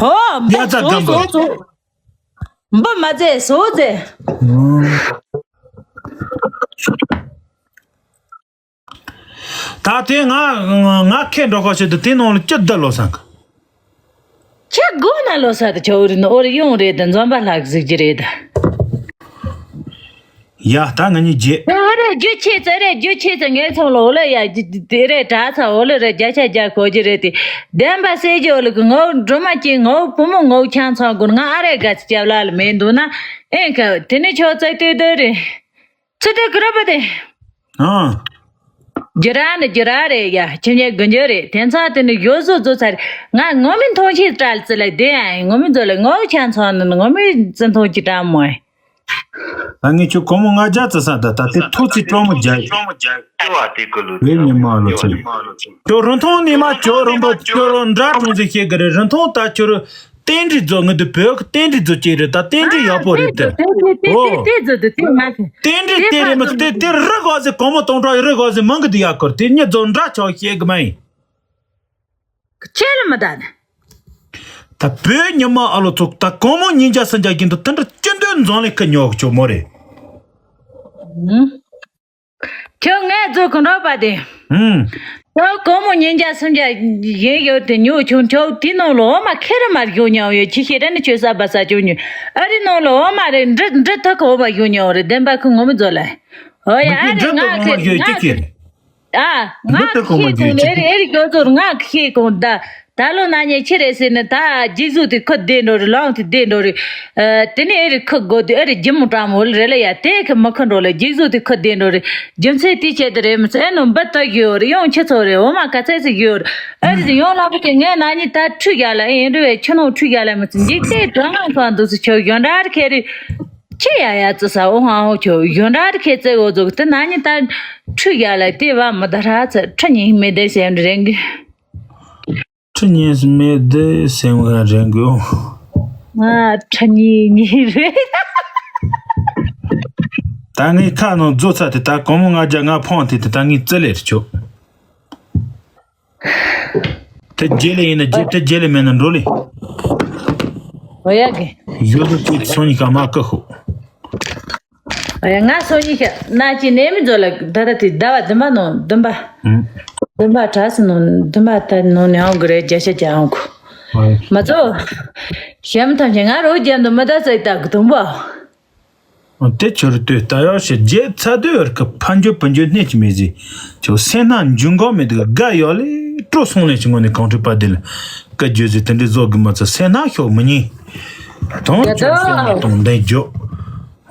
ཧོ། ཡ་ཙ་སྒམ་པ། འབུ་མ་ཟེ་སོ་ཟེ། ད་དེ་ང་ང་ཁེ་འགྲོ་ཁ་ཤེད་དུ་དེ་ནང་ལ་ཅི་བསྡད་ལོ་སང་གི། ཁྱེད་སྒོ་ན་ལོ་ས་དུ་ཆོ་རིན་ཨོ་རི་ཡོང་རེད་དུ་འཛོམས་པ་ལྷག་ཟིག་གི་རེད་དུ། ཡ་ད་ང་གཉིས་རྗེས། ཨོ་རེད་རྒྱུ་ཆེ་ཙི་རེད་རྒྱུ་ཆེ་ཙི་ངའི་ཚོང་ལ་ཨོ་ལེ་ཡ་དེ་རེད་དྲ་ཚ་ཨོ་ལེ་རེད་བརྒྱ་ཆ་བརྒྱ་གོ་གི་རེད་དེ། བདེན་པ་གསལ་རྒྱུ་ཨོ་ལེ་གི་ངའི་འགྲོ་མ་ཅིག་ངའི་བུ་མོ་ངའི་ཆང་ཚང་དགོས་ང་ཨ་རེ་དགའ་ཙི་སྐྱབས་ལ་ལ་མེད་འདུག་ན་ཨེ་ཁ་དེ་ནི་ཆོ་ཙི་ལྟོས་ལྟོས་རེད། ཚུལ་དེ་གི་རོ་པ་དེ། ཨང་། རྒྱུ་ར་ནི་རྒྱུ་ར་རེད་ཡ་ཁྱི་ཉལ་དགུ་འགྱུར་རེད་དེ་ཚང་དེ་ནི་ཡོད་བཟོ་བཟོ་ཚར་ང་ངོ་མི་མཐོང་ཤེས་དྲག་ཙི་ལ་དེ་ཡང་ངོ་མི་བཟོ་ལ་ངོ་ཆ་ཚང་ནི་ངོ་མི་ཙི་མཐོང་ཅི་དྲག་མོ། ད་ངས་ཁྱོད་གོང་མོ་ལྔ་བརྒྱ་ཙི་ས་ད་ད་དེ་ཐོ་ཚིག་སྤྲང་མོ་རྒྱ་ཡིན། བོད་ཉི་མ་ལོ་ཚོད། ཁྱོད་རིན་ཐང་ནི་མ་ཁྱོད་རིན་པོ་ཁྱོད་རིན་འདྲ་གྲོང་ཚོ་ཤེས་གི་རེད་རིན་ཐང་ད་ཁྱོད། རྟེན་འབྲེལ་རྫོགས་ངེས་དུ་བོད་ཀྱི་རྟེན་འབྲེལ་རྫོགས་ཀྱི་རེད་ད་རྟེན་འབྲེལ་ཡག་པོ་རེད་དེ། ཨོ། རྟེན་འབྲེལ་དེ་རེད་མ་དེ་དེ་རི་གོ་ཟེ་གོང་མོ་སྟོང་ཕྲག་རི་གོ་ཟེ་མང་གི་དུ་ཡག་གོ་དེ་ཉིད་རྫོགས་འདྲ་ཆོག་ཤེས་གི་མ་ཡིན། ཁྱེད་ལ་མི་ད་ནི། ད་བོད་ཉི་མ་ཨ་ལོ་ཚོགས་ད་གོང་མོ་ཉིན་རྒྱ་སེང་རྒྱ་རྒྱུན་དུ་དེ་འདྲ་སྐྱིད་འདོད་འཛོམས་ལས་ཁ་ཉོག་ཆོག་མོ་རེད། ཁྱོད་ངའི་རྫོགས་གི་འགྲོ་པ་དེ། ཧུམ། ཁྱོད་སྒོར་མོ་ཉིས་བརྒྱ་སུམ་བརྒྱ་ཡིན་ཡོད་དེ་ཉོ་ཆུང་ཁྱོད་དེ་ནང་ལོ་འོ་མ་ཁེ་རི་མར་ཡོད་ཉོ་ཡོད་ཅི་ཤེས་ར་ནི་ཆོས་ས་བ་ས་ཅུ་ཉོ་ཨ་རི་ནང་ལོ་འོ་མ་རེ་འབྲི་འབྲི་ཐུག་གི་འོ་མ་ཡོད་ཉོ་རེ་བདེན་པ་ཁུ་ངོ་མི་རྫོགས་ལ། ཨོ་ཡ་ཨ་རི་ང་ཁེ་ང་ཁེ། ཨ། ང་ཁེ་གོང་ལེ་རེ་རེ་གྱོད་ཚོར་ང་ཁེ་གོང་ད། ད་ལོ་ན་ཉེ་ཆི་རེད་ཟེར་ནས་ད་རྗེས་སུ་དེ་ཁུ་བདེ་འགྲོ་རེད་ལོང་དེ་བདེ་འགྲོ་རེད། ཨ། དེ་ནས་ཨེ་རེད་ཁུ་དགོ་དེ་ཨེ་རེད་རྒྱུ་མོ་དྲང་མོ་ལ་རེད་ལ་ཡ་དེ་ཁུ་མི་ཁུ་འགྲོ་ལ་རྗེས་སུ་དེ་ཁུ་བདེ་འགྲོ་རེད། རྒྱུ་མཚན་དེ་ཆེད་དུ་རེད་མི་ཚེ་ཨེ་ནོ་འབུ་ཏོ་ཡོད་རེད་ཡོང་ཆི་ཚོ་རེད་འོ་མ་ག་ཚད་ཟིག་ཡོད་རེད། ཨེ་རེད་ཡོང་ལ་བུ་དེ་ངའི་ན་ཉེ་ད་ཁྲུ་ཡ་ལ་ཨེ་ཡིན་རེད་བས་ཆི་ནོ་ཁྲུ་ཡ་ལ་མི་ཚེ་འཇིག་རྟེན་དོན་ངང་ཁ་འདུག་སུ་ཆོ་ཡོན་འདྲ་རེད་ཁེ་རེད། ཆི་ཡ་ཡ་ཙི་ས་འོ་ཧང་འོ་ཆོ་ཡོན་འདྲ་རེད་ཁེ་ཙེ་འོ་ཟོག་དེ་ན་ཉེ་ད་ཁྲུ་ཡ་ལ་དེ་བ་མི་ད་ར་ཚ་ཁྲི་ཉིན་མི་བདེ་སེམས་རེད་གི། ཁྲི་གཉིས་མེད་དེ་སེམས་ཁ་རན་དགོས། ང་ཁྲི་གཉིས་གཉིས་རེད། ད་ངའི་ཁ་ནང་རྫོགས་ཚར་དེ་ད་གོང་མོ་ལྔ་བརྒྱ་ང་ཕོང་དེ་དེ་ད་ངའི་རྩི་ལེར་ཆོག་དེ་རྗེས་ལེ་ཡིན་ན་རྗེས་དེ་རྗེས་ལེ་མེད་ན་འགྲོ་ལེ། ཨོ་ཡ་གི། ཡོད་དོ་ཅིག་སོང་ཉི་ཀ་མ་ཀི་ཤོག་ཨ་ཡ་ང་སོ་གཉིས་ཤ་ན་ཅི་ནས་མི་འཛོ་ལ་ད་ལྟ་དེ་ཟླ་བ་བདུན་པ་ནང་བདུན་པ། ཨུམ། བདུན་པ་གྲྭ་སི་ནང་བདུན་པ་ད་ནང་ནས་ཨང་གི་རེད་བརྒྱ་ཆ་བརྒྱ་ཨང་གོ། ཨ་ཡ། མ་ཚོ། གཞན་ཐམས་ཅད་ང་རོ་རྒྱན་དུ་མི་ད་ཚེ་ད་གི་དུང་པོ། ཨ་དེ་ཁྱོད་ལྟོས་ད་ཡོད་ཞེ་རྗེས་ཚ་དུས་ཨར་ཁི་ཕ་འཇོ་བུ་འཇོ་སྣེ་ཅི་མེད་ཟི། ཁྱོད་སེམས་ནང་འཇུ་འགོག་མེད་དུ་དགའ་ཡོད་ལེ་སྤྲོ་སོང་ལེ་ཞིག་ངོ་ནས་གང་ཁྲི་པ་དེ་ལ་བཀའ་བརྗོད་ཟི་དེ་འདྲའི་བཟོ་གི་མ་ཚོ་སེམས་ནང་ཤོག་མི་ཉན། དང་ཡ་ཆོག་སེམས་ནང་དང་ལྡན་རྒྱུ།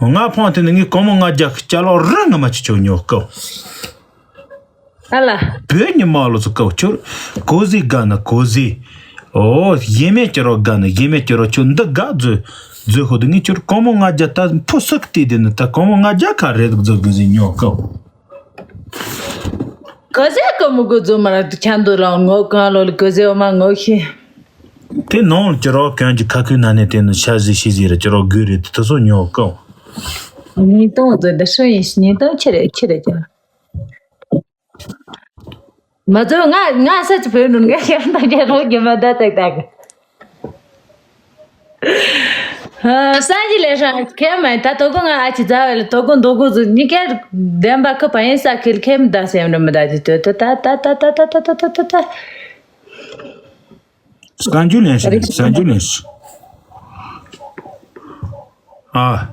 ང་ཕང་དེ་ནི་ངའི་སྒོར་མོ་ལྔ་བརྒྱ་གི་ཅ་ལག་རང་ངམ་ཅི་ཆོག་ཉོ་སྐབས། ཨ་ལ། བོད་ཉི་མ་ལོ་ཚོ་སྐབས་ཁྱོད་གོ་ཟི་དགའ་ན་གོ་ཟི། ཨོ་ཡེ་མེད་ཀྱི་རོ་དགའ་ན་ཡེ་མེད་ཀྱི་རོ་ཁྱོད་འདི་དགའ་མཛོད་མཛོད་ཧོ་དུ་ངས་ཁྱོད་སྒོར་མོ་ལྔ་བརྒྱ་ད་ཕུ་སུ་གི་དེ་དེ་ནི་ད་སྒོར་མོ་ལྔ་བརྒྱ་ག་རེ་དུ་མཛོད་དགོས་ཟི་ཉོ་སྐབས། གོ་ཟི་གོ་མོ་གོ་མཛོད་མ་ར་དུ་ཁྱམ་དུ་རང་ངོ་གང་ལོ་ལ་གོ་ཟི་འོ་མ་ངོ་ཤེས། དེ་ནང་ལ་ཅི་རོགས་གོན་གྱི་ཁ་ཁུའི་ནང་ནས་དེ་ནི་ཤ་ཟི་ཤི་ཟི་རེད་ཅི་རོགས་དགོས་རེད་དེ་དེ་ཚོ་ཉོ་གོ། ཉིས་སྟོང་ཙམ་འདི་ཧྲི་ཡིན་ཤི་ཉིས་སྟོང་ཁྱི་རེད་ཁྱི་རེད་ཀྱང་། མ་ཚོ་ང་ང་ས་ཚི་བོད་ནུ་ང་ཤར་འདང་རྒྱ་རོགས་རྒྱུ་མ་ད་ཏག་ཏག་ས་ཡི་ལས་ཧྲ་ཁེ་མ་ད་དོ་གོ་ང་ཨ་ཅི་ཛ་བེ་ལ་དོ་གོ་འདོ་གོ་ཟུ་ཉི་ཀེར་བདེན་པ་ཁ་བ་ཡིན་ས་ཁིལ་ཁེ་མ་ད་སེམས་ར་མ་ད་ཏི་ཏོ་ཏ་ཏ་ཏ་ཏ། གསར་འགྱུར་ལེན་ཞིག་གསར་འགྱུར་ལེན་ཞིག་ཨ།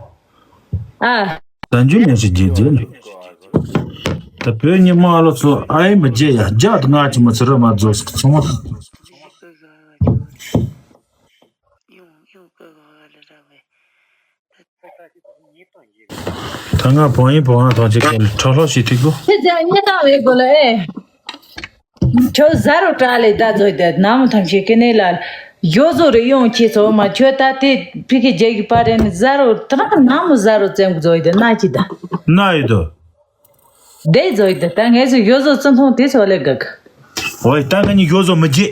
ཨ། གསར་འགྱུར་ལེན་ཞིག་རྗེས་རྗེས་ནས། ད་བོད་ཉི་མ་ཨ་ལོ་ཚོ་ཨ་ཡེ་མི་རྗེས་ཡ་རྒྱ་དུ་ང་ཅི་མ་ཚི་ར་མ་རྫོགས་སོང་ཚང་མ། ད་ང་བང་ཡིན་བང་ང་ཐང་ཆེ་ཁེ་ཁྲ་ལྷོ་ཞིག་ཐིག་གོ། ཁྱེད་ཅག་ཉེ་དང་བའི་གོ་ལ་ཨེ། ཁྱོད་ཟ་རུ་དྲག་ལས་ད་ཛོ་ཡི་དེ་ནམ་ཐམས་ཅད་ཀི་ནེ་ལ་ཡོ་ཟོ་རེ་ཡོང་ཁྱེད་ཚོ་མ་ཁྱོད་ད་དེ་ཕི་ཁི་རྒྱལ་གི་པ་རེ་ནི་ཟ་རུ་དྲག་ནམ་ཟ་རུ་བཙན་གི་ཛོ་ཡི་དེ་ན་ཅི་ད། ན་ཡི་དོ། དེ་ཛོ་ཡི་དེ་ད་ངས་ཟོ་ཡོ་ཟོ་བཙུན་ཐུང་དེ་ཚོ་ལས་གི་གི། ཨོ་ཡི་ད་ང་ནི་ཡོ་ཟོ་མི་རྗེ།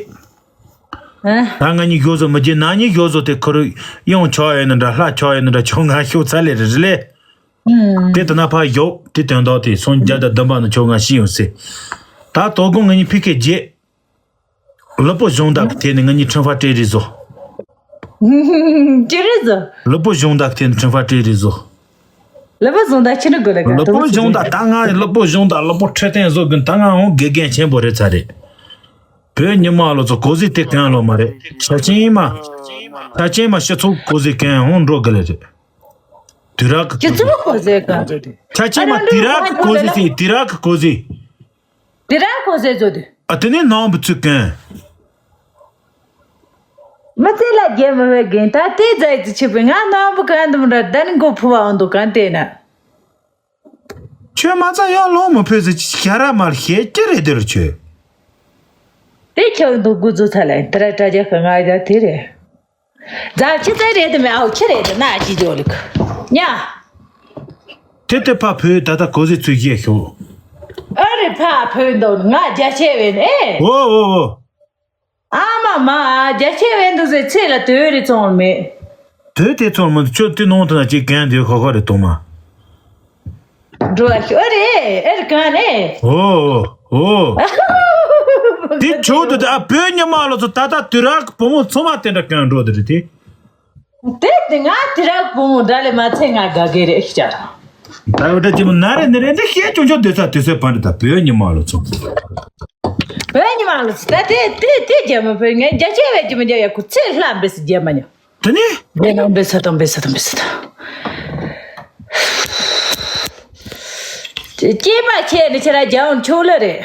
ཨ། ད་ང་ནི་ཡོ་ཟོ་མི་རྗེ་ན་ནི་ཡོ་ཟོ་དེ་ཁོ་རུ་ཡོང་ཆོག་ཡོད་ནི་འདྲ་ལྷ་ཆོག་ཡོད་ནི་འདྲ་ཆོག་ང་ཤོག་ཚ་ལེ་རེ་རེ་ལེ། དེ་ལྟ་ན་ཕ་ཡོག་དེ་དོན་དག་དེ་སོང་རྒྱ་དང་བདུན་པ་ནི་ཆོ་ང་ཤི་ཡོང་སྲིད། ད་དོ་དགོང་ང་གཉིས་ཕི་ཁེ་རྗེས། ལུ་པོ་གཞུང་དག་གི་དེ་ནི་ང་གཉིས་ཁྲིམས་ཕ་སྤྲད་རེས་བཟོ། ཅི་རེད་ཟོ། ལུས་པོ་གཞུང་དག་དེ་ཁྲིམས་ཕ་སྤྲད་རེད་ཟོ། ལུས་པོ་གཞུང་དག་ཁྱི་ནི་དགོས་ལ་ག་ལུས་པོ་གཞུང་དག་ད་ང་ལུས་པོ་གཞུང་དག་ལུས་པོ་འཕྲོད་བསྟེན་བཟོ་དགོས་ད་ང་འོང་དགེ་རྒན་ཆེན་པོ་རེད་ཚ་རེད། བོད་ཉི་མ་ལོ་ཚོ་གོ་ཟི་དེ་གང་ལོ་མ་རེད། ཆ་ཆེན་མ། ཆ་ཆེན་མ་སྤྱི་ཚོགས་གོ་ཟི་གང་འོང་འགྲོ་དགོས་ལ་རེད། དུས་རག་གི་སྤྱི་ཚོགས་གོ་ཟི་གང་ཆ་ཆེན་མ་དུས་རག་གི་གོ་ཟི་ཟེར་དུས་རག་གི་གོ་ཟི། དེ་ར་ཁོ་ཟེར་ཚོ་དེ། ཨ་དེ་ནས་ནང་བུ་ཚུགས་གན། མི་ཚེ་ལ་རྒྱལ་མི་བས་རྒན་ད་ལྟའི་རྫས་ཀྱི་ཆེ་བའི་ང་ནང་བུ་གང་དུ་མི་འདྲ་ད་ནི་མགོ་ཕུ་བའང་འདུག་གང་ལྟས་ན། ཁྱོད་མ་ཚ་ཡང་ལོང་མི་ཕོད་ཟེར་ཞ་ར་མར་ཤེས་ཀྱི་རེད་དེ་རུ་ཁྱོད། དེ་ཁྱོད་འདུག་དགུ་རྫུ་ཚ་ལ་དེ་ར་དྲ་རྒྱ་གི་ང་རྒྱ་དེ་རེད། རྫ་ཆི་ཚེ་རེད་དེ་མེད་ཨའོ་ཆི་རེད་དེ་ན་ཅི་ཇོ་ལིག་ཉ། དེ་དེ་ཕ་བོས་ད་ལྟ་གོ་ཟི་ཚུལ་བཞེས་ཤོག་ཨ་རེ་ཕ་བོས་འདུག་ང་རྒྱ་ཆེ་བས་ནས། འོ་འོ་འོ། ཨ་མ་མ་རྒྱ་ཆེ་བས་འདུག་ཟེར་ཚེ་ལ་དོན་རེ་ཚོང་མེད། དོན་དེ་ཚོང་མི་འདུག་ཁྱོད་དེ་ནང་དུ་ན་ཅིག་གན་དེ་ཁོ་ཁོ་རེ་གཏོང་མ། འགྲོ་བ་ཤོ་རེ་ཨེར་གང་ནས། འོ་འོ་འོ། དེ་ཆོག་ཏུ་ད་བོད་ཉི་མ་ལོ་ཚོ་ད་ལྟ་དུས་རག་བུ་མོ་ཚོ་མ་དེ་འདྲ་གང་འགྲོ་དེ་རེད་དེ། དེ་དེ་ང་དེ་རག་བུ་མོ་འདྲ་ལས་མ་ཚད་ང་དགའ་གི་རེད་ཤི་ཅར། ད་བོད་ཀྱི་མོ་ན་རེ་ནི་རེ་འདི་ཤེས་ཅུང་ཅུང་དེ་ཚ་དུས་ཚོད་པ་འདི་ད་བོད་ཉི་མ་ལོ་ཚོ། བོད་ཉི་མ་ལོ་ཚོ་ད་དེ་དེ་དེ་རྒྱ་མི་བོད་ངས་རྒྱ་ཆེ་བས་རྒྱ་མི་རྒྱ་ཡ་ཁུ་ཚེ་ལྷམ་བེ་སི་རྒྱ་མ་ཉོ། དེ་ནི། རྒྱ་ནང་བེ་ས་དང་བེ་ས་དང་བེ་ས་དང་། སྐྱེས་པ་ཆེ་ནི་ཁྱེད་ར་རྒྱ་འོང་ཆོག་ལ་རེད།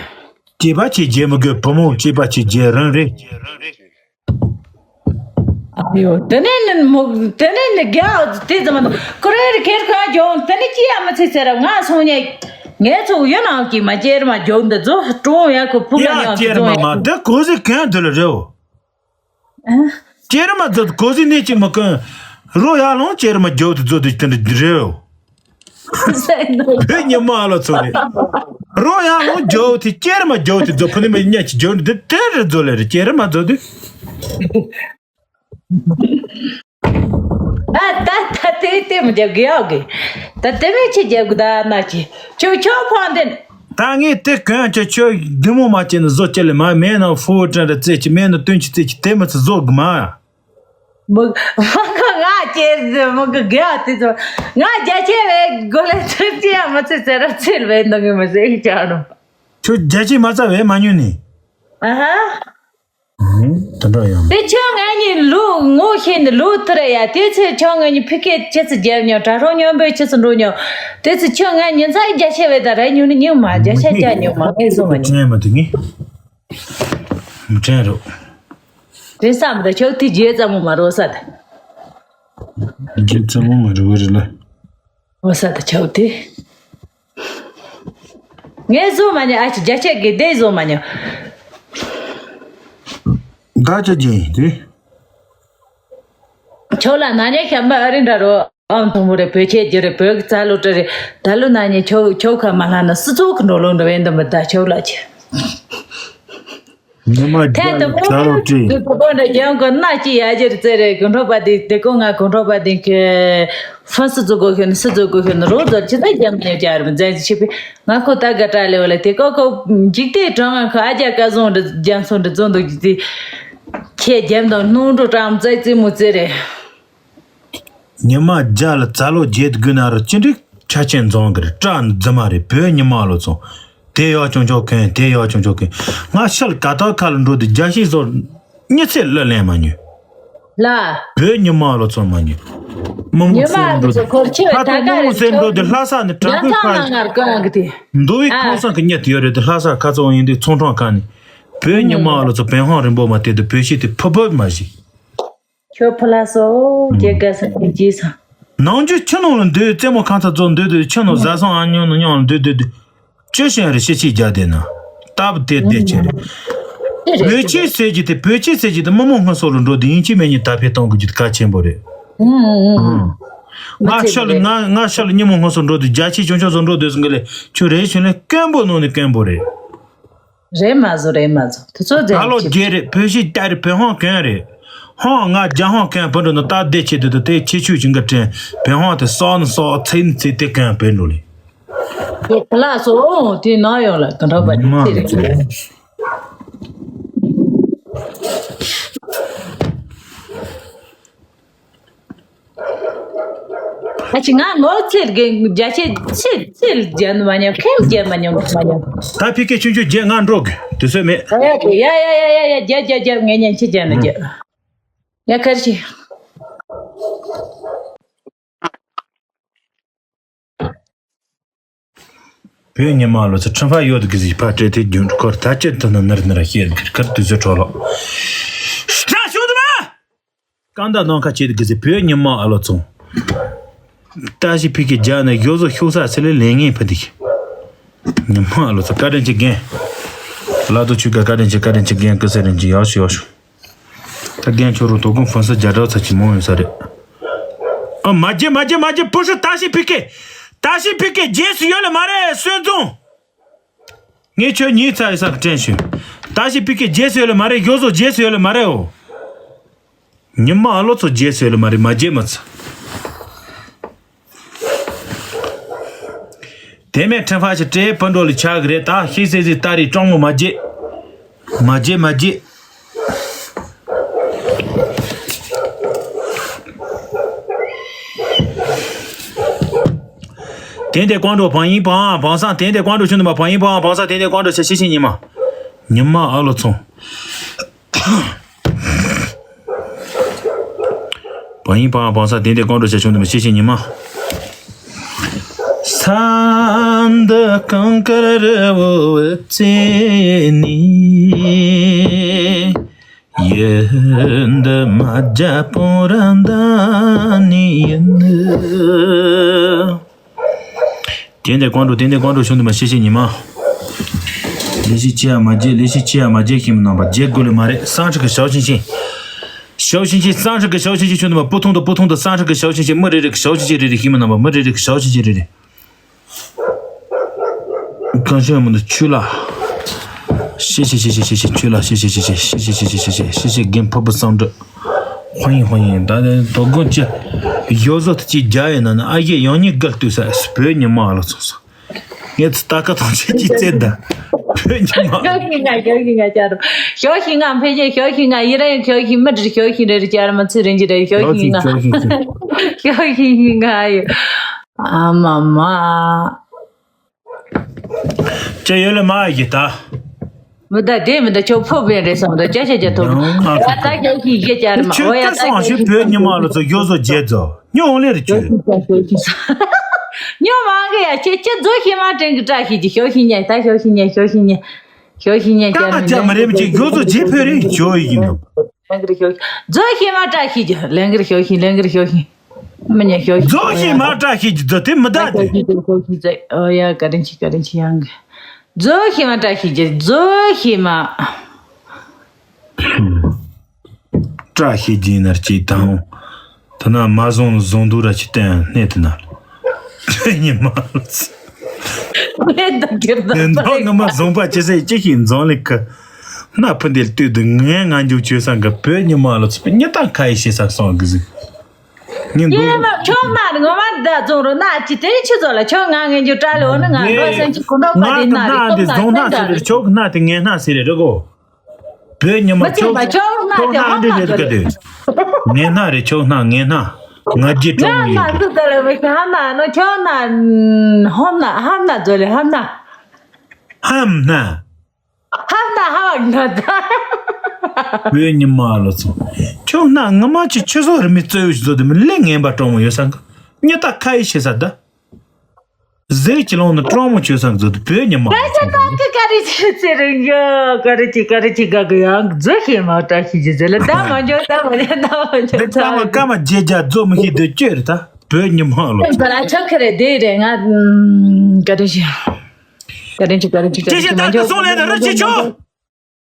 སྐྱེས་པ་ཆེ་རྒྱ་མི་དགོས་བུ་མོ་སྐྱེས་པ་ཆེ་རྒྱ་རང་རེད། ཨ་ཡོ། དེ་ནས་ནི་མོ་དེ་ནས་ནི་རྒྱ་དེ་ཙམ་མ་ཁོ་རེ་རེ་ཁེར་ཁ་རྒྱ་འོང་དེ་ནས་ཅི་ཡ་མི་ཚེ་ཚེ་ར་ང་སོང་ཉེ། ངས་ཚོ་ཡོད་ནང་གི་མ་ཅེར་མ་རྒྱ་འོང་འདི་ཚོ་ཀྲོང་ཡ་ཁོ་ཕུག་ལ་ཡ་ཉོ་ཅེར་མ་མ་དེ་གོ་ཟི་གན་དེ་ལ་རེའོ། ཨ། ཅེར་མ་ཚོ་གོ་ཟི་ནས་ཅིག་མ་གོན། རོ་ཡ་ལོང་ཅེར་མ་རྒྱ་འོང་དེ་ཚོ་དེ་དེ་འདྲ་རེའོ། བོད་ཉི་མ་ལོ་ཚོ་རེད། རོ་ཡ་ལོང་རྒྱ་འོང་དེ་ཅེར་མ་རྒྱ་འོང་དེ་ཚོ་ཕུ་ནི་མ་ཉ་ཅི་རྒྱ་འོང་དེ་དེ་རེ་ཚོ་ལེ་རེ་ཅེར་མ་ཚོ་དེ། ད་ད་ད་དེ་དེ་མི་རྒྱབ་གི་ཡོད་གི། ད་དེ་མི་ཆི་རྒྱབ་གི་ད་ན་ཆི། ཁྱོད་ཁྱོད་ཕོན་དེ། ད་ངས་དེ་གོན་ཁྱོད་ཁྱོད་བདེ་མོ་མ་བྱས་ན་བཟོ་ཅི་ལེ་མ་མེད་ན་ཧྥུ་ཀྲན་ར་རྩེ་ཆི་མེད་ན་སྟོན་ཆི་རྩེ་ཆི་དེ་མི་ཚེ་བཟོ་གི་མ། མི་མི་གི་ང་ཅེར་མི་གི་གེ་ཨ་དེ་ཚོ་ང་རྒྱ་ཆེ་བའི་གོ་ལེ་ཚུར་ཅི་ཡང་མི་ཚེ་ཚེ་ར་ཚེར་བའི་འདང་གི་མི་ཟེར་གི་ཅག་རུ། ཁྱོད་རྒྱ་ཆེ་མ་ཚ་བས་མ་ཉུ་ནི། ཨ་ཧ། ཨང་། དེ་འདྲ་ཡང་། དེ་ཁྱོད་ང་གཉིས་ལུག་ངོ་ཤེས་ནི་ལུག་ཐུ་རེ་ཡ་དེ་ཚེ་ཁྱོད་ང་གཉིས་ཕི་ཀེ་ཆི་ཚི་རྒྱབ་ཉོ་གྲ་རོང་ཉོན་པོའི་ཆི་ཚི་འགྲོ་ཉོ། དེ་ཚེ་ཁྱོད་ང་ཉིན་ཚ་རྒྱ་ཆེ་བས་ད་ར་ཉོ་ནི་ཉིན་མ་རྒྱ་ཆེ་རྒྱ་ཉོ་མ་ངས་བཟོ་མ་ཉོ། དྲན་མ་དུ་ངས། མི་དྲན་རོགས། དེ་བསམ་ད་ཁྱོད་དེ་རྗེས་ཙམ་མོ་མ་རོ་ས་ད། རྗེས་ཙམ་མོ་མ་རོ་བ་རེ་ལ། འོ་ས་ད་ཆའོ་དེ། ངས་བཟོ་མ་ཉན་ཨ་ཅི་རྒྱ་ཆད་གི་དེ་བཟོ་མ་ཉན། ད་ཅི་རྒྱུ་ཡིན་དེ། ཁྱོད་ལ་ན་ཉེ་ཤམ་པ་ཨ་རི་འདྲ་རོ་ཨམ་ཐོང་མོ་རེ་བོད་ཆས་རྒྱུ་རེ་བོད་ཀྱི་རྩ་ལོ་སྤྲི་རེ་ད་ལོ་ན་ཉེ་ཁྱོད་ཁྱོད་ཁ་མ་ལྷ་ན་སི་ཚོགས་ཀྱི་འགྲོ་ལོ་འདྲ་བས་འདི་མི་ད་ཁྱོད་ལ་ཅི། ཉི་མ་ཐད་དུ་རྒྱ་ལོ་སྤྲི། དུ་དུ་པོ་འདྲ་རྒྱང་གི་སྣ་གཅིག་ཡ་གྱི་རྩེ་རེ་གོང་འཕྲོ་པ་དེ་དེ་ཀོ་ང་གོང་འཕྲོ་པ་དེ་གི་ཧྥན་སི་ཙུ་གོ་ཤོན་སི་ཙུ་གོ་ཤོན་རོ་ཙར་ཅི་ད་རྒྱང་ནས་རྒྱ་རིམ་མཛད་ཅི་ཕི་ང་ཁོ་ད་ག་ཏྲ་ལེ་བ་ལེ་དེ་ཀོ་ཁོ་འཇིག་རྟེན་གྲང་ང་ཁོ་ཨ་རྒྱ་སྐལ་བཟང་འདྲ་རྒྱང་སོང་འདྲ་བཙོན་འདུག་ཅི་ཁྱེད་རྒྱམ་དང་སྣུམ་འགྲོ་གྲང་མཛད་རྩེ་མོ་རྩེ་རེ། ཉི་མ་རྒྱ་ལ་རྩ་ལོ་བརྒྱད་དགུ་ན་རུ་ཅི་འགྲིག་ཆ་ཆེན་འཛོང་གི་རེད་སྐྲ་ནི་རྫི་མ་རེད་བོད་ཉི་མ་ལོ་ཚོ། དེ་ཡག་ཆུང་ཆོག་གན་དེ་ཡག་ཆུང་ཆོག་གན། ང་ཤལ་ཀ་ཏོ་ཁ་ལ་འགྲོ་དུས་རྒྱ་ཤིག་བཟོ། མྱི་ཚེ་གླུ་ལེན་མ་ཉོས། ལ། བོད་ཉི་མ་ལོ་ཚོ་མ་ཉོས། མི་མོ་ཉི་མ་ཚེ་ལོ་འགྲོ་ཚོ་དུས་འཁོར་ཆེ་ད་བའི་ཐ་ཁོ་ཀ་མི་མོ་རེད་ཚེ་འགྲོ་ཆོག་དུས་ལྷ་ས་ནས་དྲ་ཡང་འཕུར་ཐང་ཁ། ནང་ངར་བཀོད་ཡང་གི་དེ། མདོ་བའི་ཨ། ཁང་སང་གི་མྱི་དེ་ཡོད་རེད་དུ་ལྷ་ས་ཁ་ཚོ་ཡིན་དུས་ཚོང་ཁྲོམ་ཁ་ནས། བོད་ཉི་མ་ལོ་ཚོ་བན་ཧང་རིན་པོ་མ་དེ་དུ་བོད་ཤིག་དེ་ཕུ་ཕུ་མ་ཞིག་ཁྱོད་ཕོ་ལྷ་སོ་རྒྱལ་དགའ་ས་ཀྱི་རྗེས་སམ། ནང་རྒྱུ་ཁྱི་ནང་ལ་འདུས་རྩེད་མོ་ཁང་ཚ་རྫོགས་འདུས་དུས་ཁྱི་ནང་བཟའ་སང་ཨ་ཉོ་ནང་ཉོ་ལ་འདུས་འདུས་འདུས། ཅི་ཞན་རེ་ཤི་ཆི་རྒྱ་དེ་ན། སྟབས་དེ་བདེ་ཆེ་རེད། བོད་ཆས་ཟེར་གྱི་དེ་བོད་ཆས་ཟེར་གྱི་དེ་མི་མོ་སྔ་སོ་ལ་འགྲོ་དུས་ཡིན་གཅིག་མིན་གཉིས་ད་ཕེ་གཏོང་དགོས་རྒྱུ་དེ་གལ་ཆེན་པོ་རེད། ང་ཤ་ལ་ང་ང་ཤ་ལ་ཉི་མོ་སྔ་སོ་འགྲོ་དུས་རྒྱ་ཆས་ཆུང་ཆུང་བཟོ་འགྲོ་དུས་སུ་འགི་ལས་ཁྱོད་རེ་ཞུ་ནས་དཀོན་པོ་ནང་ནས་དཀོན་པོ་རེད། རེད་མ་བཟོ་རེད་མ་བཟོ་དེ་ཚོ་ད་ལོ་རྗེས་རེད་བོད་ཤིག་ལྟ་རེད་བོད་ཧོང་གན་རེད། ཧོང་ང་རྒྱ་ཧོང་གན་བུ་འགྲོ་ནི་ད་བདེ་ཆེ་དུ་དུ་དེ་ཆེ་ཆུ་ཞིང་གི་དྲན་བོད་ཧོང་དེ་སོག་ནི་སོག་ཚེ་ནི་ཚེ་དེ་གན་བོད་འགྲོ་ལེ། དེ་ཁ་ལག་སོ་དེ་ནང་ཡོང་ལ་ག་འདྲ་པ་མ་ཚེ་རེད། ད་ཅི་ང་ངོ་ཚེ་རྒན་རྒྱ་ཆེ་ཚེ་ཚེ་རྒྱན་མ་ཉམས་ཁེམ་རྒྱན་མ་ཉམས་མ་ཉམས། ད་ཕི་ཀེ་ཆུང་ཆུང་རྒྱན་ང་འགྲོ་གི་དུས་ཚོད་མེད། ཡ་ཡ་ཡ་ཡ་ཡ་རྒྱ་རྒྱ་རྒྱ་ངས་ཉན་ཆི་རྒྱན་ན་རྒྱ། ཡ་ཁར་ཆི། བོད་ཉི་མ་ལོ་ཚོ་ཁྲིམས་ཕ་ཡོད་གི་ཟིག་ཕ་སྤྲད་དེ་རྒྱུན་འཁོར་ད་ཅི་ཐུབ་ན་ནར་ནར་བཤད་གི་ཁར་དུས་ཚོད་འཕྲོ་ལོ། སྐྲ་ཤོད་དུ་མ། གང་ད་ནང་ཁ་བྱེད་གི་ཟིག་བོད་ཉི་མ་ཨ་ལོ་ཚོ། ཏ་ཤི་ཕི་ཀི་རྒྱ་ནས་ཡོ་བཟོ་ཤུག་ས་སི་ལེ་ལེ་ངེས་ཕ་དིག་ཉི་མ་ཨ་ལོ་ཚོ་བཀའ་དྲིན་ཆེ་རྒན། ལ་དོ་ཆུ་ག་བཀའ་དྲིན་ཆེ་བཀའ་དྲིན་ཆེ་རྒན་ཀི་སེ་རིན་ཆེ་ཡག་ཤོ་ཡག་ཤོ། ད་རྒན་ཁྱོད་རང་དོ་དགོང་ཧྥོན་སི་རྒྱ་གྲགས་ཚ་ཆེ་མོ་ཡོད་ས་རེད། ཨ་མ་རྒྱལ་མ་རྒྱལ་མ་རྒྱལ་པུ་ཧྲི་ཏ་ཤི་ཕི་ཀེ། ཏ་ཤི་ཕི་ཀེ་རྗེས་སུ་ཡོད་ལ་མ་རེད་སོན་རྫོང་། ངས་ཁྱོད་ཉིད་ཚ་ཡི་ས་གི་དྲན་ཞུ། ཏ་ཤི་ཕི་ཀེ་རྗེས་སུ་ཡོད་ལ་མ་རེད་ཡོ་བཟོ་རྗེས་སུ་ཡོད་ལ་མ་རེད་འོ། ཉི་མ་ཨ་ལོ་ཚོ་རྗེས་སུ་ཡོད་ལ་མ་རེད་མ་རྒྱལ་མ་ཚ། དེ་མེད་ཁྲིམས་ཕ་ཞིག་སྤྲད་ཕ་འགྲོ་ལ་ཆགས་གི་རེད་ད་ཤེས་ཟེར་ཟེར་ལྟ་རེད་སྤྲང་མོ་མ་བརྗེད། མ་བརྗེད་མ་བརྗེད། དེ་འདྲ་ཀོང་འགྲོ་བང་ཡིན་བང་བང་སང་དེ་འདྲ་ཀོང་འགྲོ་ཆུང་དུ་མ་བང་ཡིན་བང་བང་སང་དེ་འདྲ་ཀོང་འགྲོ་ཆ་ཤེས་ཤེས་ཉི་མ། ཉི་མ་ཨ་ལོ་ཚོང་། བ་ཡིན་པའང་བང་ས་དེ་འདྲའི་ཀོང་གྲོ་བྱ་ཆུང་དུ་མི་ཤེས་ཤེས་ཉི་མ། ས་འདི་གངས་དཀར་རི་བོ་བུ་བཙན་ནི། ཡུལ་འདི་མ་རྒྱ་སྤོང་ར་མདའ་ནི་ཡིན། དེ་འདྲ་ཀོང་གྲོ་དེ་འདྲ་ཀོང་གྲོ་ཆུང་དུ་མ་ཤེས་ཤེས་ཉི་མ། ལས་ཤིག་ཅི་ཡང་མ་བརྗེད་ལས་ཤིག་ཅི་ཡང་མ་བརྗེད་ཤིང་མི་སྣང་བ་བརྗེད་དགོས་ལས་མ་རེད་སང་ཁྲི་གི་ཞའོ་ཆིན་ཆིན། ཞའོ་ཆིན་ཆིན་སང་ཁྲི་གི་ཞའོ་ཆིན་ཆིན་ཆུང་དུ་མ་སྤུ་ཐུང་དུ་སྤུ་ཐུང་དུ་སང་ཁྲི་གི་ཞའོ་ཆིན་ཆིན་མི་རེ་རེ་གི་ཞའོ་ཆིན་ཆིན་རེ་རེ་ཤིང་མི་སྣང་བ་མི་རེ་རེ་གི་ཞའོ་ཆིན་ཆིན་རེ་རེ། གང་ཤེས་མི་འདུག་ཆུ་ལ། ཤེས་ཤེས་ཤེས་ཤེས་ཤེས་ཤེས་ཆུ་ལ་ཤེས་ཤེས་ཤེས་ཤེས་ཤེས་ཤེས་ཤེས་ཤེས་ཤེས་ཤེས་ཤེས་རྒན་ཕུར་བུ་བསམ་འགྲུབ། ཧོ་ཡིན་ཧོ་ཡིན་ད་ནི་དོ་དགོང་ཅི། ཡོ་བཟོ་དུ་ཅི་རྒྱ་ཡིན་ན་ནི་ཨ་ཡེ་ཡང་ཉིད་དགའ་ལྟོས་ས་བོད་ཉི་མ་ལ་ཚོགས་ས། ངས་ཚུ་ལྟ་ཀ་ཐང་ཆད་ཀྱི་རྩེད་ད། བོད་ཉི་མ། ཞོག་ཤིང་ང་ཞོག་ཤིང་ང་བཅར། ཞོག་ཤིང་ང་འཕེལ་རྒྱས་ཞོག་ཤིང་ང་ཡི་ར་ཡང་ཞོག་ཤིང་མི་འདྲ་ཞོག་ཤིང་རེ་རེ་བཅར་མ་ཚུལ་རིན་གྱི་རེ་ཞོག་ཤིང་ང་། ཞོག་ཤིང་ཞོག་ཤིང་ང་ཡི། ཨ་མ་མ། ཅི་ཡོད་ལ་མ་ཡི་ད། མི་ད་དེ་མི་ད་ཁྱོད་ཕོ་བན་རེད་སོང་ད་ཅ་ཤ་ཅ་ཐོབ་ཡང་ང་ད་ཁྱོད་ཀྱི་ཡི་ཅར་མ་ཁྱོད་ཨོ་ཡ་ད་ཀྱི་ཁྱོད་ཤི་བོད་ཉི་མ་ལ་ཚོ་ཡོ་བཟོ་རྗེ་ཚོ་ཉོ་འོང་ལེ་རེ་ཁྱོད། ཉོ་མང་གི་ཡ་ཁྱེད་ཁྱེད་རྫོ་ཤི་མ་དྲན་གི་བཀྲ་ཤིས་ཀྱི་ཞོ་ཤི་ཉ་ད་ཞོ་ཤི་ཉ་ཞོ་ཤི་ཉ་ཞོ་ཤི་ཉ་ཀ་ཅར་མ་རེད་མི་ཅིག་ཡོ་བཟོ་རྗེ་ཕོད་རེད་ཞོ་ཡི་ཡིན་ནོ། ལེང་གི་རེ་ཞོ་ཤི་རྫོ་ཤི་མ་བཀྲ་ཤིས་ཀྱི་ལེང་གི་རེ་ཞོ་ཤི་ལེང་གི་རེ་ཞོ་ཤི། མི་ཉན་ཞོ་ཞིང་། རྫོགས་ཤིང་མ་བཀྲ་ཤིས་ཀྱི་རྫོགས་དེ་མི་བདག་དེ། ཞོ་ཞིང་རྫོགས་ཤིང་རྫོགས། ཨོ་ཡ་བཀའ་དྲིན་ཆེ་བཀའ་དྲིན་ཆེ་ཡང་གི། རྫོགས་ཤིང་མ་བཀྲ་ཤིས་ཀྱི་རྫོགས་ཤིང་མ། བཀྲ་ཤིས་ཀྱི་ནར་གྱི་དང་། དེ་ན་མ་བཟུང་བཟུང་དུ་ར་ཅི་བསྟན་གནས་དེ་ན། དེ་ཉི་མ་ལ་ཚེ། གནས་དང་གྱུར་དང་དེ་འདོག་ངོ་མ་བཟུང་པ་ཅི་ཟེར་ཅི་ཞིག་འཛོང་ལེགས་ཀི། སྣ་ཕུ་འདིར་ལྟོས་དུ་ངས་ང་འཇུག་ཆོས་སང་གི་བོད་ཉི་མ་ལ་ཚེ་བོད་ཉི་དང་ཁ་ཡི་ཤེས་ས་སོང་གི་ཟིག་ངས་ཡེ་མ་ཁྱོད་ང་ངོ་མ་ད་བཙོང་རོགས་ན་ཅི་དེ་ཆི་ཚོ་ལ་ཁྱོད་ང་ངན་རྒྱུ་དྲ་ལོ་ནི་ང་འགྲོ་སེམས་ཅི་ཁོ་འགྲོ་པ་དེ་ན་རེ་ཁྱོད་ང་ང་ད་ན་དེ་བཙོང་ན་ཟེར་རེ་ཁྱོད་ང་དེ་ངན་སྣ་ཟེར་རེ་རེ་གོ་བོད་ཉི་མ་མི་ཚེ་ཁྱོད་མ་ཁྱོད་ང་ཁྱོད་ང་ཧམ་འདི་ན་རེ་ཟེར་ག་དེ་ངན་སྣ་རེ་ཁྱོད་ང་ངན་སྣ་ང་རྒྱལ་ང་གྲོང་ང་ཡིན་སུ་ད་ལ་མི་ཤེས་ཧམ་ན་ནོ་ཁྱོད་ང་ཧམ་ན་ཧམ་ན་ཛོ་ལེ་ཧམ་ན་ཧམ་ན། ཧབ་ན་ཧབ་ན་ད། བོད་ཉི་མ་ལ་ཚོ། ཁྱོད་ན་ངི་མ་ཆི་ཆི་སོ་རི་མི་རྩོད་ཡོད་ཅི་ཚོ་དེ་མི་ལས་ངན་པ་གྲོང་མོ་ཡོད་ས་གི་ཉི་ད་ཁ་ཡི་ཤེས་ས་ད། ཟེར་གྱི་ལོང་ནི་གྲོང་མོ་ཆོས་ས་གི་ཚོ་དེ་བོད་ཉི་མ་ལ་ཚོ། ཀ་ཀ་ཀ་རི་ཆི་ཚེ་རིང་ཡ་ཀ་རི་ཆི་ཀ་རི་ཆི་ག་གི་ཡང་རྫུ་ཤེས་མ་བཀྲ་ཤིས་ཀྱི་ཟེར་ལ་ད་མ་འཇོག་ད་མ་འཇོག་ད་མ་འཇོག་འདི་ཀ་མ་ཀ་མ་རྗེ་རྒྱ་རྫོ་མི་ཤེས་དེ་བཅོས་རེད་ད་བོད་ཉི་མ་ལ་ཚོ། ད་ལ་ཆོག་གི་རེད་དེ་རེད་ང་ཀ་རི་ཆི། བཀའ་དྲིན་ཆེ་བཀའ་དྲིན་ཆེ་བཀའ་དྲིན་ཆེ། ད་ལྟ་གསུང་ལས་ད་རི་ཆི་ཆོ།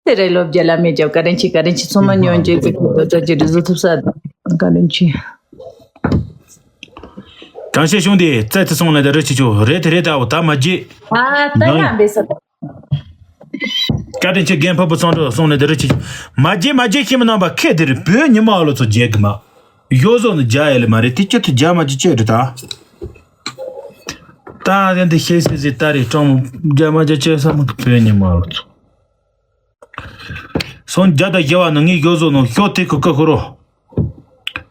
དེ་རེད་ལོ་བརྒྱ་ལ་མེད་ཀྱང་བཀའ་དྲིན་ཆེ་བཀའ་དྲིན་ཆེ་ཚང་མ་ཉོན་རྒྱུ་གི་ཐུགས་རྡོ་རྩ་གྱི་རི་བཟོ་ཐུབ་ས་བཀའ་དྲིན་ཆེ། གང་བཤད་གཞུང་དེ་རྩ་དེ་གསུང་ལས་ད་རི་ཆི་ཆོ་རེད་དེ་རེད་ད་འོ་ད་མ་བརྗེད། ཨ་ད་ཡང་འབད་ས། བཀའ་དྲིན་ཆེ་རྒན་ཕུར་བུ་ཚང་འགྲོ་གསུང་ལས་ད་རི་ཆི་ཆོ། མ་བརྗེད་མ་བརྗེད་ཤེས་མི་རྣམ་པ་ཁེ་དེ་རེད་བོད་ཉི་མ་ལོ་ཚོ་བརྗེད་གི་མ། ཡོ་བཟོ་ནི་རྒྱ་ཡ་ལེ་མ་རེད་དེ་སྐྱིད་དུ་རྒྱ་མ་ཅི་ཅི་རེད་ད། ད་ཡན་དེ་ཤེས་སྲིད་ཟིག་ད་རེད་གྲོང་རྒྱ་མ་རྒྱ་ཅི་ས་མི་བོད་ཉི་མ་ལོ་ཚོ། སོང་རྒྱ་ད་རྒྱ་བ་ནི་ངའི་ཡོ་བཟོ་ནོ་ཤོ་དེ་ཁུ་ཁུ་ཁུ་རོ།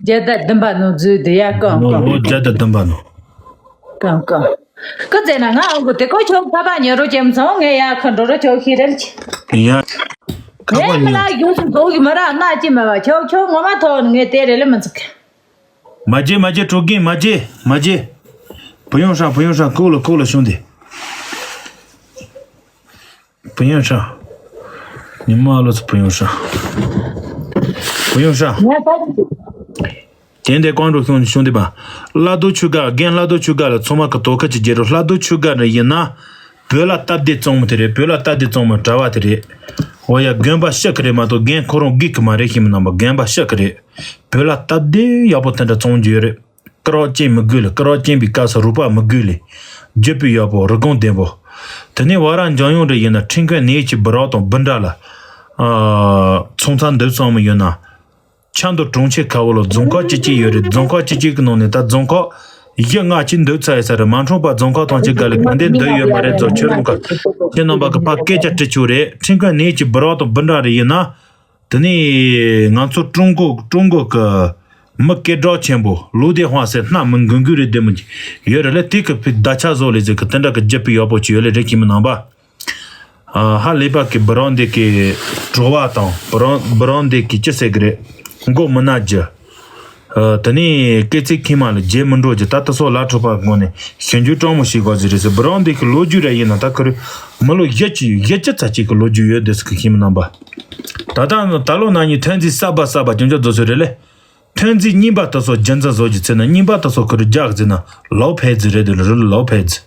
བརྒྱ་དང་བདུན་པ་ནང་འཛུལ་དེ་ཡ་ཀང་ཀང་། ཨོ་བརྒྱ་དང་བདུན་པ་ནང་། ཀང་ཀང་། ཀི་ཙེ་ན་ང་ཨང་གོ་དེ་ཀོ་ཆོག་ཁ་པ་ཉེ་རོ་ཅེམ་ཚང་ངས་ཡ་ཁ་འགྲོ་རོ་ཆོག་ཤི་རེད་ཅི། ཡ། ཁ་པ་ངས་མི་ཉོ། ལ་ཡོང་སུ་འགྲོ་གི་མ་ར་ན་ཅི་མ་བ་ཆོག་ཆོག་ངོ་མ་ཐོག་ངས་དེ་རེ་ལེ་མི་ཚུགས། མ་བརྗེད་མ་བརྗེད་གྲོ་རྒན་མ་བརྗེད་མ་བརྗེད། བུ་ཡོང་ཧྲ་བུ་ཡོང་ཧྲ་ཁུག་ལ་ཁུག་ལ་ཤོང་དེ། བུ་ཡོང་ཧྲ། ཉི་མ་ལོ་ཚོ་བུ་ཡོང་ཧྲ། བུ་ཡོང་ཧྲ། ངས་ད་དེ་འདྲའི་ཀོང་འགྲོ་ཤོང་ཤོང་དེ་པ། བླ་རྡོ་ཆུ་སྒར་རྒན་བླ་རྡོ་ཆུ་སྒར་ལ་ཚང་མ་གི་དོ་ཁ་ཅིག་རྒྱལ་རོ་བླ་རྡོ་ཆུ་སྒར་ར་ཡིན་ན། བོད་ལ་སྟབས་བདེ་བཙོང་མི་དེ་རེད། བོད་ལ་སྟབས་བདེ་བཙོང་མི་གྲྭ་བ་དེ་རེད། འོ་ཡ་རྒན་པ་ཤི་གི་རེད་མ་གཏོགས་རྒན་ཁོ་རང་སྒུག་གི་མ་རེད་ཤི་མི་རྣམ་པ་རྒན་པ་ཤི་གི་རེད། བོད་ལ་སྟབས་བདེ་ཡག་པོ་དེ་འདྲ་བཙོང་རྒྱུ་ཡོད་རེད། སྐུ་རག་སྐྱེན་མི་དགོས་ལེ། སྐུ་རག་སྐྱེན་པའི་སྐབས་སུ་རུས་པ་མི་དགོས་ལེ། རྒྱུ་སྤུས་ཡག་པོ་རུས་གོང་ལྡན་པོ། དེ་ནས་བ་ར་འཇམ་དབྱངས་རེ་ཡིན་ན་ཁྲིན་ཀོན་ནེ་ཆི་སྦི་རག་དང་སྦི་འདྲ་ལ། ཨ། ཚོང་ཚང་འདི་བཙོང་མི་ཡོད་ན། ཆབ་མདོ་གྲོང་ཁྱེར་ཁ་བོ་ལ་རྫོང་ཁག་གཅིག་གཅིག་ཡོད་རེད། རྫོང་ཁག་གཅིག་གཅིག་གི་ནང་ནས་ད་རྫོང་ཁག་བཞི་ལྔ་གཅིག་འདུག་ཚར་ཡོད་ས་རེད། མ་འཁྲུངས་པ་རྫོང་ཁག་ཐམས་ཅད་ག་ལེ་ག་འདྲས་འདུག་ཡོད་མ་རེད། རྫོང་ཁྱོད་རང་ག་ཁྱེད་རྣམ་པ་གི་ཕ་སྐད་ཆ་དྲི་ཆོག་རེད། ཁྲིན་ཀོན་ནེ་ཆི་སྦི་རག་དང་སྦི་འདྲ་རེ་ཡིན་ན། དེ་ནས་ང་ཚོ་ཀྲུང་གོ་ཀྲུང་གོ་གི་མི་སྐད་གྲགས་ཆེན་པོ་ལུའུ་ཏེ་ཧྭ་ཟེར་སྣ་མི་འགུལ་འགུལ་རེ་བདེ་མོ་ཅིག་ཡོད་རེད་ལ། དེ་གི་ཕི་ད་ཆ་བཟོ་ལས་ཟེར་གི་དེ་འདྲ་གི་རྒྱུ་སྤུས་ཡག་པོ་ཅིག་ཡོད་ལེ་རེད་ཁྱིམ་མི་རྣམ་པ། ཨ། ཧ་ལས་པ་གི་སྦི་རག་འདི་གི་བྲོ་བ་དང་སྦི་རག་སྦི་རག་འདི་གི་ཅི་ཟེར་གི་རེད། མགོ་མི་ན་རྒྱུ། ཨ། དེ་ནས་སྐེ་ཚེ་ཁྱིམ་མ་ལ་རྗེས་མི་འགྲོ་རྒྱུ། ད་ལྟ་སོགས་ལ་ཁྲོ་བ་དགོངས་ནས་ཞིང་རྒྱུ་སྤྲང་མོ་ཞིག་གོ་ཟི་རེད་ཟེར། སྦི་རག་འདི་གི་ལོ་རྒྱུས་ར་ཡིན་ན་ད་ཁུ་རུ་མི་ལོ་བཞི་བཅུ་བཞི་བཅུ་ཚ་གཅིག་གི་ལོ་རྒྱུས་ཡོད་འདི་ཟེར་གི་ཁྱིམ་མི་རྣམ་པ། ད་ལྟ་ད་ལོ་ན་ནི་ཐོན་རྫས་གསར་པ་གསར་པ་ཅུང་ཅུང་བཟོ་ཚོད་རེད་ལེ། ཐོན་རྫས་རྙིང་པ་དེ་ཚོ་རྒྱུན་འཛིན་བཟོ་རྒྱུ་ཚེ་ན་རྙིང་པ་དེ་ཚོ་ཁུ་རུ་རྒྱག་ཟེར་ན་ལོ་ཕལ་ཚི་རེད་དེ་ལོ་རུ་ལོ་ཕལ་ཚི།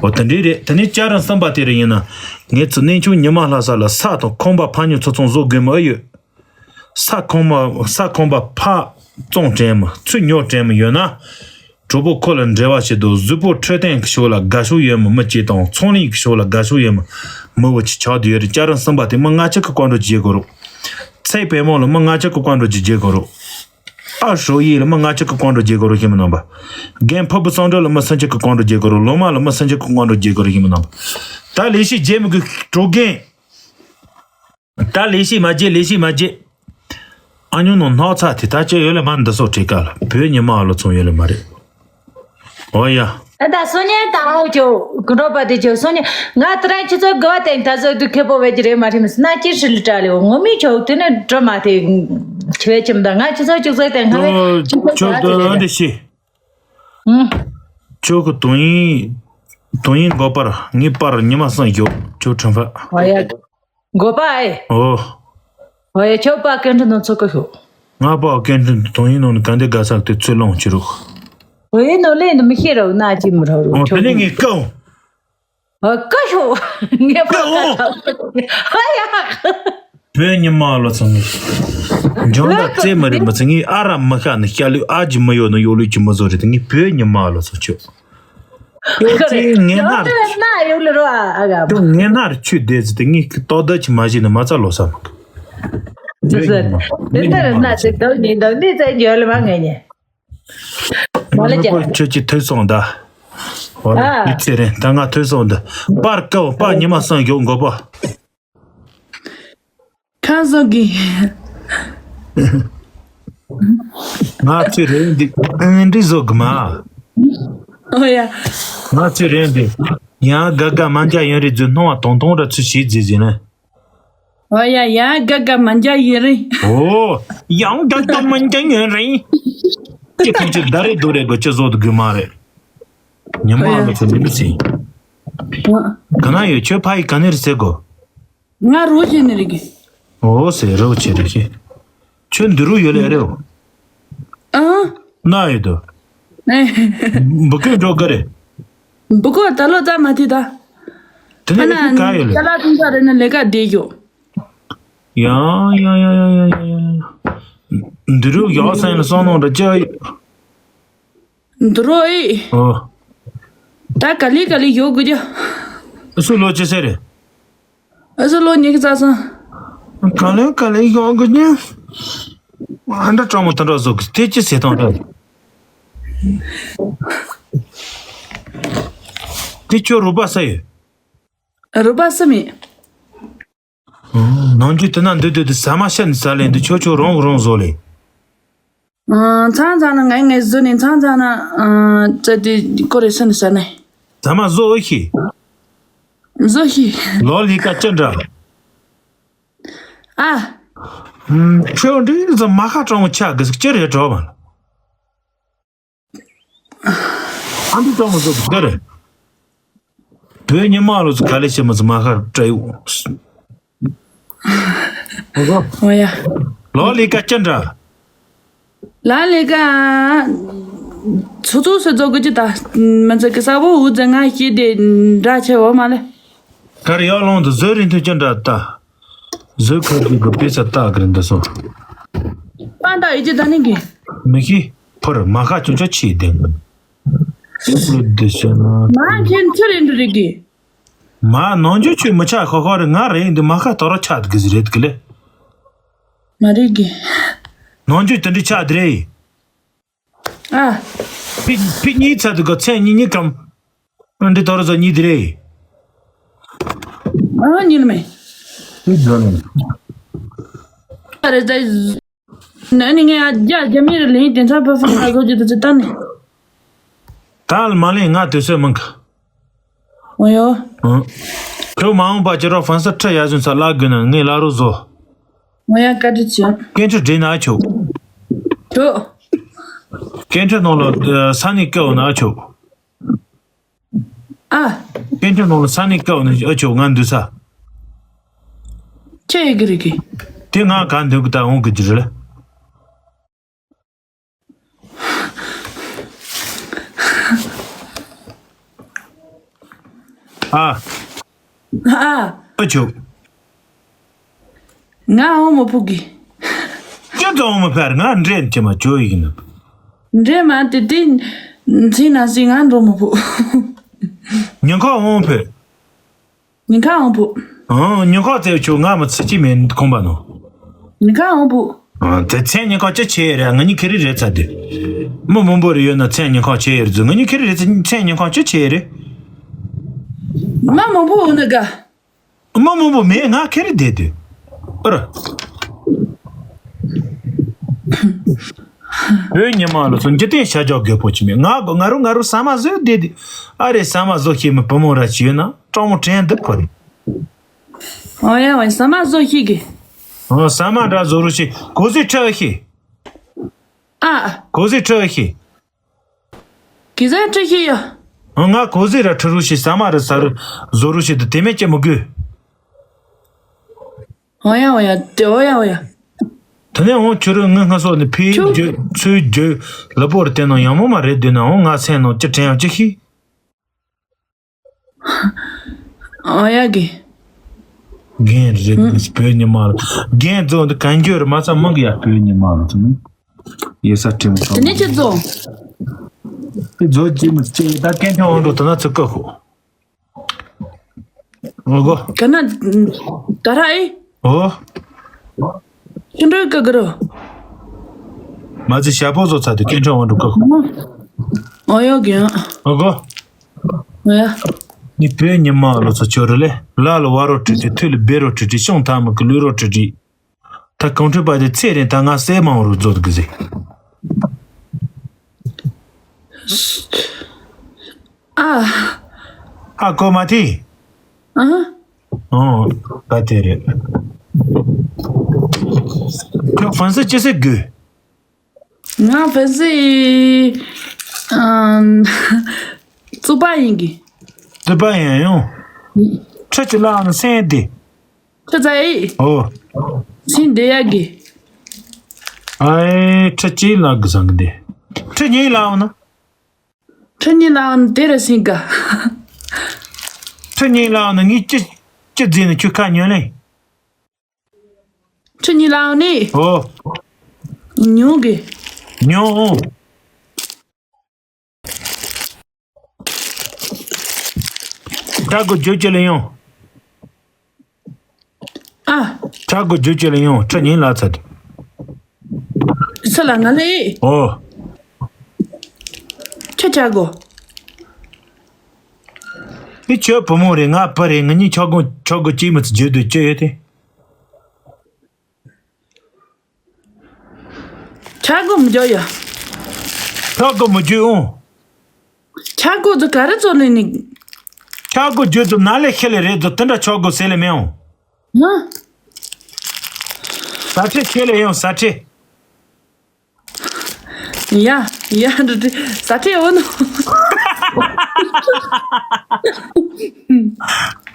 འོ་དེ་འདྲའི་རེད། དེ་ནས་ལྕགས་རིན་གསུམ་པ་དེ་རེད་ཡིན་ན། ངས་ཚུ་གནས་ཆུང་ཉི་མ་ལྷ་ས་ལ་ས་དང་ཁང་པ་ཕ་ཉོ་ཚོ་ཚོང་བཟོ་དགོས་མི་ཨེ་ཡོད། ས་ཁང་མ་ས་ཁང་པ་ཕ་བཙོང་དྲན་མི་ཚུ་ཉོ་དྲན་མི་ཡོད་ན། གྲོགས་པོ་ཁོ་ལ་འབྲེལ་བ་བྱེད་དོ། གཟུགས་པོ་འཕྲོད་བསྟེན་གྱི་ཕྱོགས་ལ་དགའ་ཕྱོགས་ཡོད་མི་མི་གཅིག་དང་ཚོང་ལས་ཀྱི་ཕྱོགས་ལ་དགའ་ཕྱོགས་ཡོད་མི་མི་བོ་ཅིག་ཆགས་བསྡད་ཡོད་རེད། ལྕགས་རིན་གསུམ་པ་དེ་མི་ལྔ་བཅུ་གི་ཀོང་འགྲོ་བྱེད་དགོས་རོགས། ཚེ་དཔལ་མོ་ལ་མི་ལྔ་བཅུ་གི་ཀོང་འགྲོ་བྱེད་དགོས་རོགས། ཨ་ཧྲོ་ཡི་ལ་མི་ལྔ་བཅུ་གི་ཀོང་འགྲོ་བྱེད་དགོས་རོགས་ཁྱིམ་མི་རྣམ་པ། རྒན་ཕུར་བུ་སངས་སྒྲོལ་ལ་མི་སུམ་ཅུ་གི་ཀོང་འགྲོ་བྱེད་དགོས་རོགས། ལོ་མ་ལ་མི་སུམ་ཅུ་གི་ཀོང་འགྲོ་བྱེད་དགོས་རོགས་ཁྱིམ་མི་རྣམ་པ། ད་ལས་ཤིག་རྗེས་མི་དགོས་གྲོགས་རྒན། ད་ལས་ཤིག་མ་བརྗེད་ལས་ཤིག་མ་བརྗེད། ཨ་ཉོ་ནོ་སྣག་ཚ་དེ་ད་ཅི་ཡོད་ལ་མ་འདི་སོགས་བྲིས་ཀ་ལ་བོད་ཉི་མ་ཨ་ལོ་ཚོང་ཡོད་ལ་མ་རེད། ཨོ་ཡ། ཨ་ད་སོ་ཉན་དང་ཨོ་ཅོ་གུ་འགྲོ་པ་དེ་ཅོ་སོ་ཉན་ང་ཏི་རན་ཁྱི་ཚོ་དགུ་བ་དེ་ད་ཟོ་དུ་ཁེ་པོ་བེ་ཅི་རེད་མ་རེད་མི་སྣ་ཅི་ཧྲི་ལི་ཏྲ་ལེ་ངོ་མི་ཆོག་དེ་ནི་འགྲོ་མ་དེ་ཁྱི་བེ་ཁྱིམ་ད་ང་ཁྱི་ཚོ་ཅུག་ཚོ་དེ་ང་བེ་ཁྱི་ཚོ་ཅོ་ག་དེ་ཨ་རེད། འདི་ཤི། ཨུ། ཁྱོད་ཀྱི་དོན་ཡིན། དོན་ཡིན་འགོ་པར་ངའི་པར་ཉི་མ་སང་ཞོག་ཁྱོད་ཁྲིམས་ཕ། ཨོ་ཡ། འགོ་པ་ཨེ། ཨོ། ཨོ་ཡ་ཁྱོད་པ་སྐད་འཕྲིན་དང་ཚོགས་ཀ་ཤོག་ང་པ་སྐད་འཕྲིན་དོན་ཡིན་ནང་ནས་ག་འདི་དགའ་ས་དེ་ཚོད་ལོངས་ཅི་རུག་ཨོ་ཡ་ནོ་ལེ་འདི་མི་ཤེས་རོགས་ན་ཅི་མི་རོགས་རོགས་ཨོ་དེ་ཁྱོད་ནས་ངས་བཀའ་འོང་། ཨོ་བཀའ་ཤོག་ངས་པ་བཀའ་འོང་། ཨ་ཡ། བོད་ཉི་མ་ལོ་ཚང་ངས། འཇོན་ད་རྩེ་མ་རེད་མ་ཚང་ངས་ཨ་ར་མི་ཤ་ནི་ཤ་ལུས་ཨ་ཅི་མི་ཡོད་ནི་ཡོད་ལུས་ཅི་མི་བཟོ་རེད་དེ་ངས་བོད་ཉི་མ་ལོ་ཚང་ཆོད། ཁྱོད་ཀྱིས་ངའི་སྣར། ཁྱོད་ན་ཡོད་ལ་རོ་ཨ་ཨ་ག་ཁྱོད་ངའི་སྣར་ཆུད་བསྡད་ཟེར་དེ་ངས་ཏོག་ད་ཅི་མ་བྱས་ནི་མ་རྩ་ལོ་ས་མ་གི། དེ་ལྟར་ན་དེ་དག་ཉིན་དང་ནི་བཙན་འགྱུར་ལ་མ་ངེས་ཉེ། མ་ལ་ཀྱང་། ཁྱོད་ཀྱིས་ཐོས་སོང་ད། འོ་ལ་ཨ། ཡིད་ཚེ་རིང་ད་ང་ཐོས་སོང་ད། པར་ཀའོ་པ་ཉི་མ་སང་ཞོག་འགོ་པ། ཁ་བཟོ་གི། ང་ཚོའི་རེད་འདི་ཨེ་འདྲི་བཟོ་གི་མ། ཨོ་ཡ། ང་ཚོའི་རེད་འདི། ཡང་དགའ་དགའ་མ་འཇའ་ཡོན་རེ་རྫུན་སྣང་བ་དོང་དོང་ར་ཚུལ་ཞིག་རྫི་རྫི་ན། ཨོ་ཡ་ཡ་དགའ་དགའ་མ་འཇའ་ཡོན་རེ། ཨོ། ཡང་དགའ་དགའ་མ་འཇའ་ཡོན་རེ། ཅི་ཐུབ་ཅི་ད་རེ་དུ་རེ་གོ་ཅི་བཟོ་དུ་དགོས་མ་རེད། ཉི་མ་ཨོ་ཡ། ལ་ཚོ་མི་མི་སྲིད། ཨོ། ག་ན་ཡོད་ཁྱོད་ཕ་ཡི་ག་ནས་རེད་ཟེར་གོ། ང་རོ་ཆེ་ནི་རེད་གི། ཨོ་ཟེར་རོ་ཆེ་རེད་ཤི། ཁྱོད་འདི་རུ་ཡོད་ལེ་རེད། ཨ། ན་ཡོད་དོ། ཨེ། འབུ་ཀོས་འགྲོ་ག་རེད། འབུ་ཀོ་ད་ལོ་ཙམ་མ་ཐི་ད། དེ་ནས་ཨ་ལས་ཀ་ག་ཡོད་ལེ། ཅ་ལག་ཐུང་ཙམ་རེད་ན་ལས་ཀ་བསྡད་ཡོད། ཡ་ཡ་ཡ། འདི་རུ་ཡག་སེང་ལ་སོང་ནོ་འདྲ་ཅི། འདི་རོ་ཨེ། ཨོ། ད་ག་ལེ་ག་ལེ་ཡོད་དགོས་རྒྱུ། སུ་ལོ་ཅི་ཟེར་རེད། ཨ་ཟོ་ལོ་ཉི་ཤུ་རྩ་གསུམ། ག་ལེ་ག་ལེ་ཡོང་གི་ཉན། ཨ་འདྲ་སྤྲང་མོ་དེ་འདྲ་བཟོ་གི་དེ་ཅི་ཟེར་དང་འདྲ། དེ་ཁྱོད་རུ་པ་ས་ཡོད། རུ་པ་ས་མེད། ནང་རྒྱུ་དེ་ན་འདི་འདི་འདི་ཟ་མ་ཤ་ནི་ཟ་ལེ་འདི་ཆོ་ཆོ་རོང་རོང་བཟོ་ལེ། ཨང་། མཚམས་མཚམས་ན་ངའི་ངའི་བཟོ་ནས་མཚམས་མཚམས་ན་ཨང་། ཙི་དེ་ཀོ་རེ་སུ་ནི་ཟ་ནས། ཟ་མ་བཟོ་ཨེ་ཤེས། བཟོ་ཤེས། ལོ་ལི་ཀ་ཅི་འདྲ། ཨ། ཁྱོད་འདྲི་ཟ་མ་ཁ་གྲང་མོ་ཆགས་གི་ཟིག་ཅི་རེད་གྲོགས་མ། ཨ་འདི་གྲང་མོ་ཟོ་གི་རེད། བོད་ཉི་མ་ལོ་ཟིག་ག་ལེ་བྱེད་མ་ཟིག་མ་ཁ་བྲལ་ཡོད། འོ་ཡ། ལོ་ལི་ཀ་ཅི་འདྲ། ལ་ལས་ཀ་ཚོ་ཚོ་སེ་ཚོ་གི་ཅི་ད་མི་ཚེ་གི་ས་བོ་འུ་ཚེ་ང་ཤི་དེ་འདྲ་ཆེ་བོ་མ་ལེ། གར་ཡར་ལོང་དུ་བཟོས་རིན་ཐུ་ཅི་འདྲ་ད། བཟོས་ཁར་གི་གི་པེ་ས་ཏག་གི་རིན་ད་སོ། པ་ད་ཡི་ཅི་ད་ནི་གི། མི་ཤི་ཕར་མ་ཁ་ཅུང་ཅག་ཆི་ལྡན་གི། སུ་ལུ་དེ་ཤ་ན། མ་ཁྱེད་ཚུ་རིན་དུ་རིག་གི། མ་ནང་ཆོས་ཆོས་མི་ཆགས་ཁོ་ཁོ་རེ་ང་རེ་ཡིན་དུ་མ་ཁ་དོ་ར་ཆགས་དུ་གི་ཟི་རེད་གི་ལེ། མ་རེད་གི། ནང་ཆོས་དེ་འདྲ་ཆགས་དུ་རེད། ཨ། ཕི་ཕི་གཉིས་ཚ་དུ་ག་མཚན་གཉིས་གཉིས་ཀམ། ཨ་འདི་དོ་ར་ཚོ་གཉིས་དེ་རེད། ཨ་གཉིས་ལ་མེད། ཨ་རེད་ད། ན་ནི་ངས་ཨ་རྒྱ་རྒྱ་མི་རེ་ལེན་དེ་ཚ་བ་ཕུ་ཁ་བཟོ་རྒྱུ་དུ་ཚེ་ད་ནི། ད་ལ་མ་ལེན་ང་དུས་ཚོད་མང་གི། འོ་ཡོ། ཨང་། ཁྱོད་མ་འོངས་པ་ཅི་རོ་ཧྥན་སི་ཁྲི་ཡ་ཟུན་ས་ལ་དགོས་ན་ངས་ལ་རོ་བཟོ། འོ་ཡ་བཀའ་དྲིན་ཆེ། སྐད་འཕྲིན་འདྲེན་ན་ཆོག་ཆོག་སྐད་འཕྲིན་ནང་ལ་ས་ནས་བཀལ་ན་ཆོག་ཨ། སྐད་འཕྲིན་ནང་ལ་ས་ནས་བཀལ་ན་ཨ་ཆོག་ང་འདུག་ས། ཁྱེད་ཡི་གི་རིག་གི། དེ་ང་ག་འདུག་གི་ད་འོང་གི་འགྱུར་ལ། ཨ། ཨ། ཨ་ཆོ། ང་འོ་མ་ཕུག་གི། ཅི་ཙམ་འོ་མ་ཕར་ང་འདྲེན་གྱི་མ་ཆོ་ཡིན་ནམ། འདྲེན་མ་དེ་དེ། འཚིག་ན་སྲིད་ང་འགྲོ་མ་ཕུག་ཉིན་ཁ་འོ་མ་ཕུག་ཉིན་ཁ་འོང་བུ། ཨང་། ཉོ་ཁ་བཙལ་ཆོག་ང་མི་ཚེ་གཅིག་མིན་ཁོམ་པ་ནོ། ཉིན་ཁ་འོང་བུ། ཨང་། དེ་མཚན་ཉིན་ཁ་ཅི་ཆེ་རེད། ང་གཉིས་ཁེ་རི་རེད་ཚ་དེ། མི་མང་པོ་རེ་ཡོད་ན་མཚན་ཉིན་ཁ་ཆེ་ཡོད་རྫུ། ང་གཉིས་ཁེ་རི་རེད་ཚ་མཚན་ཉིན་ཁ་ཅི་ཆེ་རེད། མ་མང་པོ་འོ་ན་དགའ། མ་མང་པོ་མེད་ང་ཁེ་རི་བསྡད་དུས། ཨ་ར། བོད་ཉི་མ་ལ་སོ་འཇིག་རྟེན་ཤ་རྒྱགས་རྒད་པོ་ཅི་མེད་ང་ང་རུ་ང་རུ་ཟ་མ་བཟོས་བསྡད་དུས། ཨ་རེ་ཟ་མ་བཟོ་ཤེས་མི་བུ་མོ་ར་ཅི་ཡོད་ན། སྤྲང་མོ་དྲན་འདུག་ཁོ་རེ། ཨོ་ཡ་ཝ་ཟ་མ་བཟོ་ཤེས་གི། ཨོ་ཟ་མ་འདྲ་བཟོ་རུ་ཤེས་གོ་ཟི་ཁྲི་ཤེས། ཨ། གོ་ཟི་ཁྲི་ཤེས། གི་ཟ་ཁྲི་ཤེས་ཡ། ཨོ་ང་གོ་ཟི་ར་ཁྲི་རུ་ཤེས་ཟ་མ་ར་ཟ་རུ་བཟོ་རུ་ཤེས་དུ་དེ་མེད་ཀྱི་མི་དགོས། ཨོ་ཡ་ཨོ་ཡ་དེ་ཨོ་ཡ་ཨོ་ཡ། དེ་ནས་འོང་ཁྱོད་རང་ངའི་སྔ་སོགས་ནས་ཕེའི་ཁྱོད། རྒྱུ་ཚུའི་རྒྱུ་ལ་པོ་ར་བལྟས་ན་ཡང་མོ་མ་རེད་འདུག་ན་འོང་ང་སེམས་ནང་ཅི་དྲན་ཡང་ཅི་ཤེས། ཨ་ཡ་གི། རྒན་རེད་བོད་ཉི་མ་ལ། རྒན་རྫོང་འདི་གན་རྒྱུ་ར་མ་ཚ་མང་གི་ཡ་བོད་ཉི་མ་ལ་ཚོ་ནི། ཡེ་ས་ཁྲིམས་ཚོ། དེ་ནས་ཅི་རྫོང་། རྫོང་ཅི་མི་ཅི་ད་སྐད་ཐོན་འོང་འགྲོ་དོ་ན་ཚུགས་ཀ་ཁོ། ཨོ་གོ། ག་ན་ད་ར་ཨེ། ཨོ། ཁྱོད་འགྲོ་གི་གི་རོ། མ་ཚི་ཞྭ་ཕོ་བཟོ་ཚར་དུས་སྐད་འཕྲིན་འོང་འགྲོ་ཀ་ཁོ། ཨོ་ཡོ་གི་ཡང་། ཨོ་གོ། ཨོ་ཡ། ནི་བོད་ཉི་མ་ལོ་ཚོ་ཆོ་རུ་ལེ། ལ་ལ་བ་རོ་ཁྲི་ཁྲི་ཐུ་ལ་བེ་རོ་ཁྲི་ཁྲི་ཤོང་ཐ་མ་གི་ལུས་རོ་ཁྲི་ཁྲི། ད་གང་འཕྲོད་པ་དེ་ཚེ་རིང་ད་ང་སྲས་མང་རུ་རྫོགས་གི་ཟེ། ཨ། ཨ་གོ་མ་ཐི། ཨ། ཨོ། ད་དེ་རེད། ཁྱོད་ཧྥན་སི་ཅི་ཟེར་དགོས། ང་ཧྥན་སི་ཨམ། རྩུབ་པ་ཡིན་གི། རྩུབ་པ་ཡིན་ཡང་། ཁྲི་ཅི་ལའང་སེང་དེ། ཁྲི་ཚ་ཡི། ཨོ། སེང་དེ་ཡ་གི། ཨའི་ཁྲི་ཅི་ལ་གི་སང་གི་དེ། ཁྲི་ཉིན་ལའང་ན། ཁྲི་ཉིན་ལའང་ན་དེ་ར་སེང་ག་ཁྲི་ཉིན་ལའང་ན་ངས་ཅི་ཅི་རྫས་ནི་ཁྱོད་ཁ་ཉོན་ལེ། ཁྲི་ཉིན་ལའང་ནི། ཨོ། ཉོ་གི། ཉོ་ཨོ། ཁྲ་གོ་ཇོ་ཅི་ལ་ཡོང་། ཨ། ཁྲ་གོ་ཇོ་ཅི་ལ་ཡོང་ཁྲི་ཉིན་ལ་ཚར། སུ་ལ་ང་ལ་ཨེ། ཨོ། ཁྱོད་ཁྲ་གོ། ཨི་ཁྱོད་བུ་མོ་རེད་ང་བུ་རེད་ང་གཉིས་ཁྲ་གོ་ཁྲ་གོ་གཅིག་མི་ཚེ་བརྗོད་དུ་ཅི་ཡོད་དེ། ཁྱ་ ཆག་སྒོ་མི་འཇོག་ཡ། ཆག་སྒོ་མི་འཇོག་འོང་། ཆག་སྒོ་དུ་ག་རེ་ཚོ་ལེན་ནི། ཆག་སྒོ་འཇོག་དུ་ན་ལེ་ཤི་ལེ་རེད་དུ་དེ་འདྲ་ཆག་སྒོ་ཟེར་ལེ་མི་འོང་། ཧ། ས་ཁྲི་ཁྱེར་ལེ་ཡོང་ས་ཁྲི། ཡ། ཡ་འདྲི་འདྲི་ས་ཁྲི་འོ་ནོ།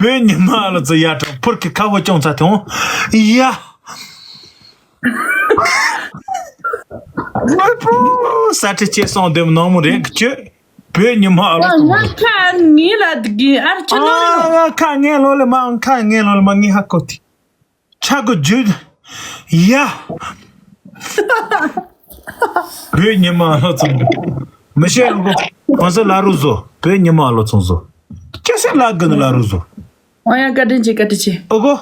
བོད་ཉི་མ་ལ་ཚོ་ཡ་དྲང་ཕུར་གི་ཁ་བོ་ཅུང་ཚ་དེ་འོང་། ཡ། ཝེ་པོ། ས་ཁྲི་ཆེ་སོང་དེ་མོ་ནང་མོ་རེད་ཀྱི་ཁྱོད། བོད་ཉི་མ་ཨ་ལོ་ང་ཚོ་ང་ཁ་ངེས་ལ་དགི་ཨར་ཆ་ནོ་ཨ་ང་ཁ་ངེས་ལོ་ལེ་མ་ཨང་ཁ་ངེས་ལོ་ལེ་མ་ངེས་ཧ་གོ་ཐི། ཆ་གོ་ཇུ། ཡ། བོད་ཉི་མ་ཨ་ལོ་ཚོ། མི་ཤེས་ལོ་གོ། གོང་ས་ལ་རུ་བཟོ། བོད་ཉི་མ་ཨ་ལོ་ཚོ་བཟོ། ཅི་སེ་ལ་གི་ནི་ལ་རུ་བཟོ། ཨོ་ཡ་བཀའ་དྲིན་ཆེ་བཀའ་དྲིན་ཆེ། ཨོ་གོ།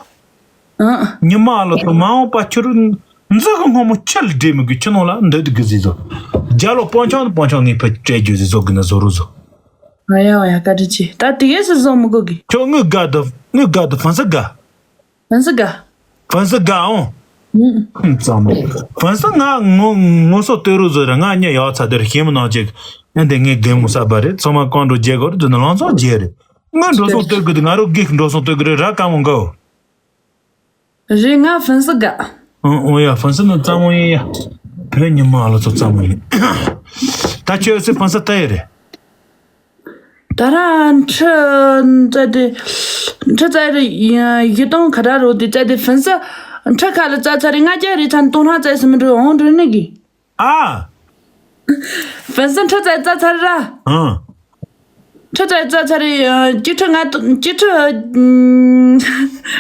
ཨང་། ཉི་མ་ལོ་ཏོ་མ་འོངས་པ་ཁྱོད་རང་འཛི་གི་སྔོན་མོ་ཁྱི་ལ་འདྲེ་མི་དགོས། ཁྱི་ནང་ལ་འདོད་དུ་གི་ཟི་ཟོ། རྒྱ་ལོ་སྤང་ཆང་སྤང་ཆང་ངས་ཕ་སྤྲད་རྒྱུ་ཟི་ཟོ་གི་ན་ཟོ་རུ་ཟོ། ཨ་ཡ་ཨ་ཡ་བཀའ་དྲིན་ཆེ། ད་དེ་གས་སུ་ཟོ་མི་དགོས་གི། ཁྱོད་དངུལ་དགའ་དུ་དངུལ་དགའ་དུ་ཧྥན་སི་དགའ། ཧྥན་སི་དགའ། ཧྥན་སི་དགའ་འོང་། ཙམ། ཧྥན་སི་ང་ངོ་ངོ་སོ་སྟོད་རུ་ཟོ་ར་ང་ཉེ་ཡག་ཚ་དེར་ཤེས་མི་ནང་ཅིག་ཨ་འདི་ངས་རྒན་མོ་ས་པ་རེད། ཚང་མ་ཀོང་འགྲོ་རྒྱལ་གོ་རེད། འདི་ནི་ལང་ཚོ་རྒྱལ་རེད། ངའི་འགྲོ་སོང་སྟོད་དགོས་དུས་ང་རོ་སྒེག་འགྲོ་སོང་སྟོད་དགོས་རེད། ར་དཀའ་མོ་འགའོ། རེད། ང་ཧྥན་སི་དགའ། ཨང་། ཨོ་ཡ། ཧྥན་སི་ནི་གཙང་མོ་ཡིན་ཡ། བོད་ཉི་མ་ཨ་ལོ་ཚོ་གཙང་མོ་ཡིན། ད་ཁྱོད་སི་ཧྥན་སི་ལྟ་ཡི་རེད། ད་ར་ཁྲི་ཙ་དེ་ཁྲི་ཙ་རེ་ཡི་སྟོང་ཁ་ར་རོ་དེ་ཙ་དེ་ཧྥན་སི་ཁྲི་ཁ་ལ་ཙ་ཚ་རེ་ལྔ་བརྒྱ་རེ་ཚན་སྟོང་ལྷག་ཙ་སི་མི་འགྲོ་འོང་འགྲོ་ནི་གི། ཨ། ཧྥན་སི་ཁྲི་ཙ་ཙ་ཚར་ར། ཨང་། ཁྲི་ཙ་ཙ་ཚར་རེ་ཅི་ཁྲི་ང་ཅི་ཁྲི་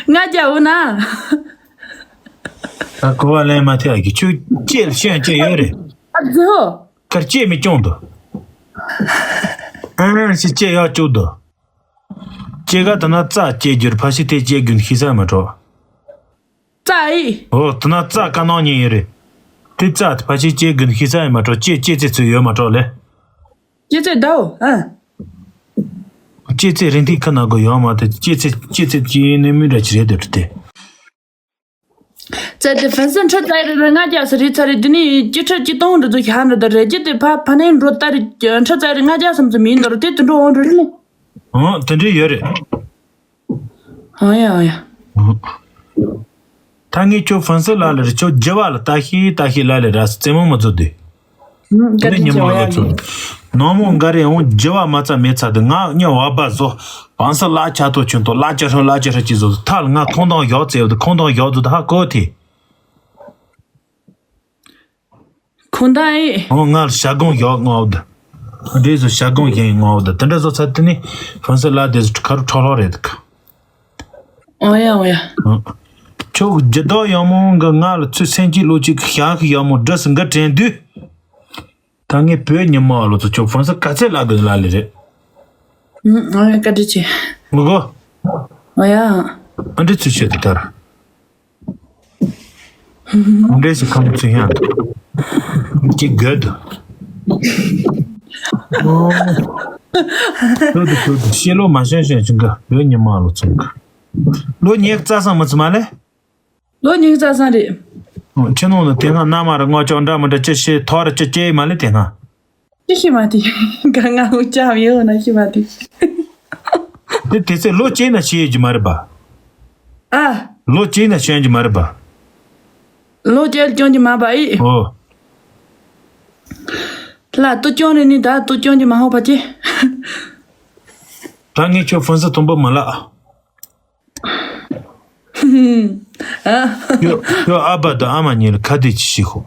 ང་རྒྱ་འོ་ན། ད་གོ་བ་ལེན་མ་ཐེ་ཨ་གི་ཆུ་ཅེལ་ཤན་ཅེ་ཡོད་རེད། ཨ་ཛི་ཧོ། ཁར་ཅེ་མི་ཅོང་དུ། ཨ་ནི་ཅེ་ཡག་ཅོ་དུ། ཅེ་ག་ད་ན་ཙ་ཅེ་རྒྱུར་ཕ་ཤི་ཐེ་ཅེ་རྒྱུན་ཤི་ས་མ་གྲོགས། ཙའི། ཨོ་ད་ན་ཙ་ཀ་ནང་ཉིན་ཡིན་རེད། དེ་ཙ་ཕ་ཆེ་ཅེ་རྒྱུན་ཤི་ས་ཡིན་མ་གྲོགས། ཅེ་ཅེ་ཙེ་ཚོད་ཡོད་མ་གྲོགས་ལེ། ཅེ་ཙེ་ཟླའོ་ཨ། ཅེ་ཙེ་རིན་ཐིག་ཁ་ན་གོ་ཡོད་མ་དེ་ཅེ་ཙེ་ཅེ་ཙེ་ཅེ་ནི་མི་འདྲ་ཅི་རེད་དེ་དེ། ཙེ་དེ་ཧྥན་སི་ཁྲི་ཙའི་རེ་རེ་ལྔ་བརྒྱ་སི་རེད་ཚ་རེད། དེ་ནི་ཅི་ཁྲི་ཅི་སྟོང་འདྲ་ཚོ་ཤ་འདྲ་དང་རེ་ཅི་དེ་ཕ་ཕ་ནས་འགྲོ་ལྟ་རེ་ཁྲི་ཙའི་རེ་ལྔ་བརྒྱ་སམ་ཙམ་ཡིན་འདོར་དེ་དུ་འགྲོ་འོང་འགྲོ་རེད་ནི། ཨོ་དེ་འདྲ་ཡོད་རེད། ཨོ་ཡ་ཨོ་ཡ། ད་ངས་ཁྱོད་ཧྥན་སི་ལ་ལ་རེ་ཁྱོད་རྒྱུ་བ་ལ་ལྟ་ཤེས་ལྟ་ཤེས་ལ་ལ་ར་སི་རྩེད་མོ་མ་བཟོ་དུས། ཨུམ་དེ་ནས་ཉི་མ་ལོ་ཚོ། ནང་མོ་འགའ་རེ་འོང་རྒྱུ་བ་མ་རྩ་མེད་ཚ་དུས་ང་གཉའ་བ་བ་བཟོ། ཧྥན་སི་ལ་ཆ་ཐོ་ཆུན་ཐོ་ལ་ཅི་ཧྲ་ལ་ཅི་ཧྲ་ཅི་བཟོ་ཐལ་ང་ཁོང་དང་ཡག་རྩེ་བ་དུ་ཁོང་དང་ཡག་བཟོ་དུ་ཧ་གོ་ཐེ། ཁོང་དང་ཨེ། ཨོ་ང་ལ་ཞྭ་སྒོང་ཡག་ངོ་བ་དུ། འདྲེས་སུ་ཞྭ་སྒོང་ཡིན་ངོ་བ་དུ་དེ་འདྲ་བཟོ་ཚ་དུས་ནི་ཧྥན་སི་ལ་དེ་སུ་ཁ་རུ་ཁྲོ་ལོ་རེད་དུ། ཨོ་ཡ་ཨོ་ཡ། ཁྱོད་ཀྱི་རྒྱུ་དོག་ཡག་མོ་འགའ་ང་ལ་ཚུལ་སེམས་ཀྱི་བློ་གཅིག་གི་ཞག་གི་ཡག་མོ་འདྲ་སུ་འགའ་དྲན་དུས། ད་ངས་བོད་ཉི་མ་ལོ་ཚོ་ཁྱོད་ཧྥན་སི་ག་ཚད་ལ་དགོས་ལ་ལི་རེད། ཨུམ་ཨོ་ཡ་བཀའ་དྲིན་ཆེ། ངུ་གོ། ཨོ་ཡ། ཨ་འདྲི་ཚུལ་བཤད་དུ་དར། འདྲེས་སུ་ཁམས་ཚུལ་ཡང་དུ། ཅི་དགོས་དུ། ལོ་དུ་ལོ་དུ་ཤེས་ལོ་མ་ཤེས་ཤེས་ཆུང་ག་བོད་ཉི་མ་ལོ་ཚོ་ག་ལོ་ཉེག་རྩ་སང་མི་ཚི་མ་ལེ། ལོ་ཉིང་རྩ་སང་རེད། ཁྱི་ནང་ལ་དེ་སྔ་མནའ་མ་ར་སྔོ་ཅོག་འདྲ་མི་འདྲ་ཅི་ཤེས་ཐོ་ར་ཅི་སྐྱེས་མ་ལེ་དེ་སྔ། ཅི་ཤེས་མ་དེ། ག་ང་འུ་ཅག་ཡོད་ན་ཤེས་མ་དེ། དེ་དེ་ཚེ་ལོ་སྐྱེས་ན་ཤེས་ཡོད་ཀྱི་མ་རེད་པ། ཨ། ལོ་སྐྱེས་ན་ཤེས་ཀྱི་མ་རེད་པ། ལོ་སྐྱེས་སྐྱོན་གྱི་མ་པ་ཨི། ཨོ། ལ་ཏུ་སྐྱོན་རེད་ནི་ད་ཏུ་སྐྱོན་གྱི་མ་ཧོ་པ་ཅི། ད་ངས་ཁྱོད་ཧྥུན་སི་དུམ་བུ་མ་ལགས། ཁྱོད་ཁྱོད་ཨ་ཕ་དང་ཨ་མ་གཉིས་ལ་ཁ་གཏད་ཅི་ཞིག་ཤོག་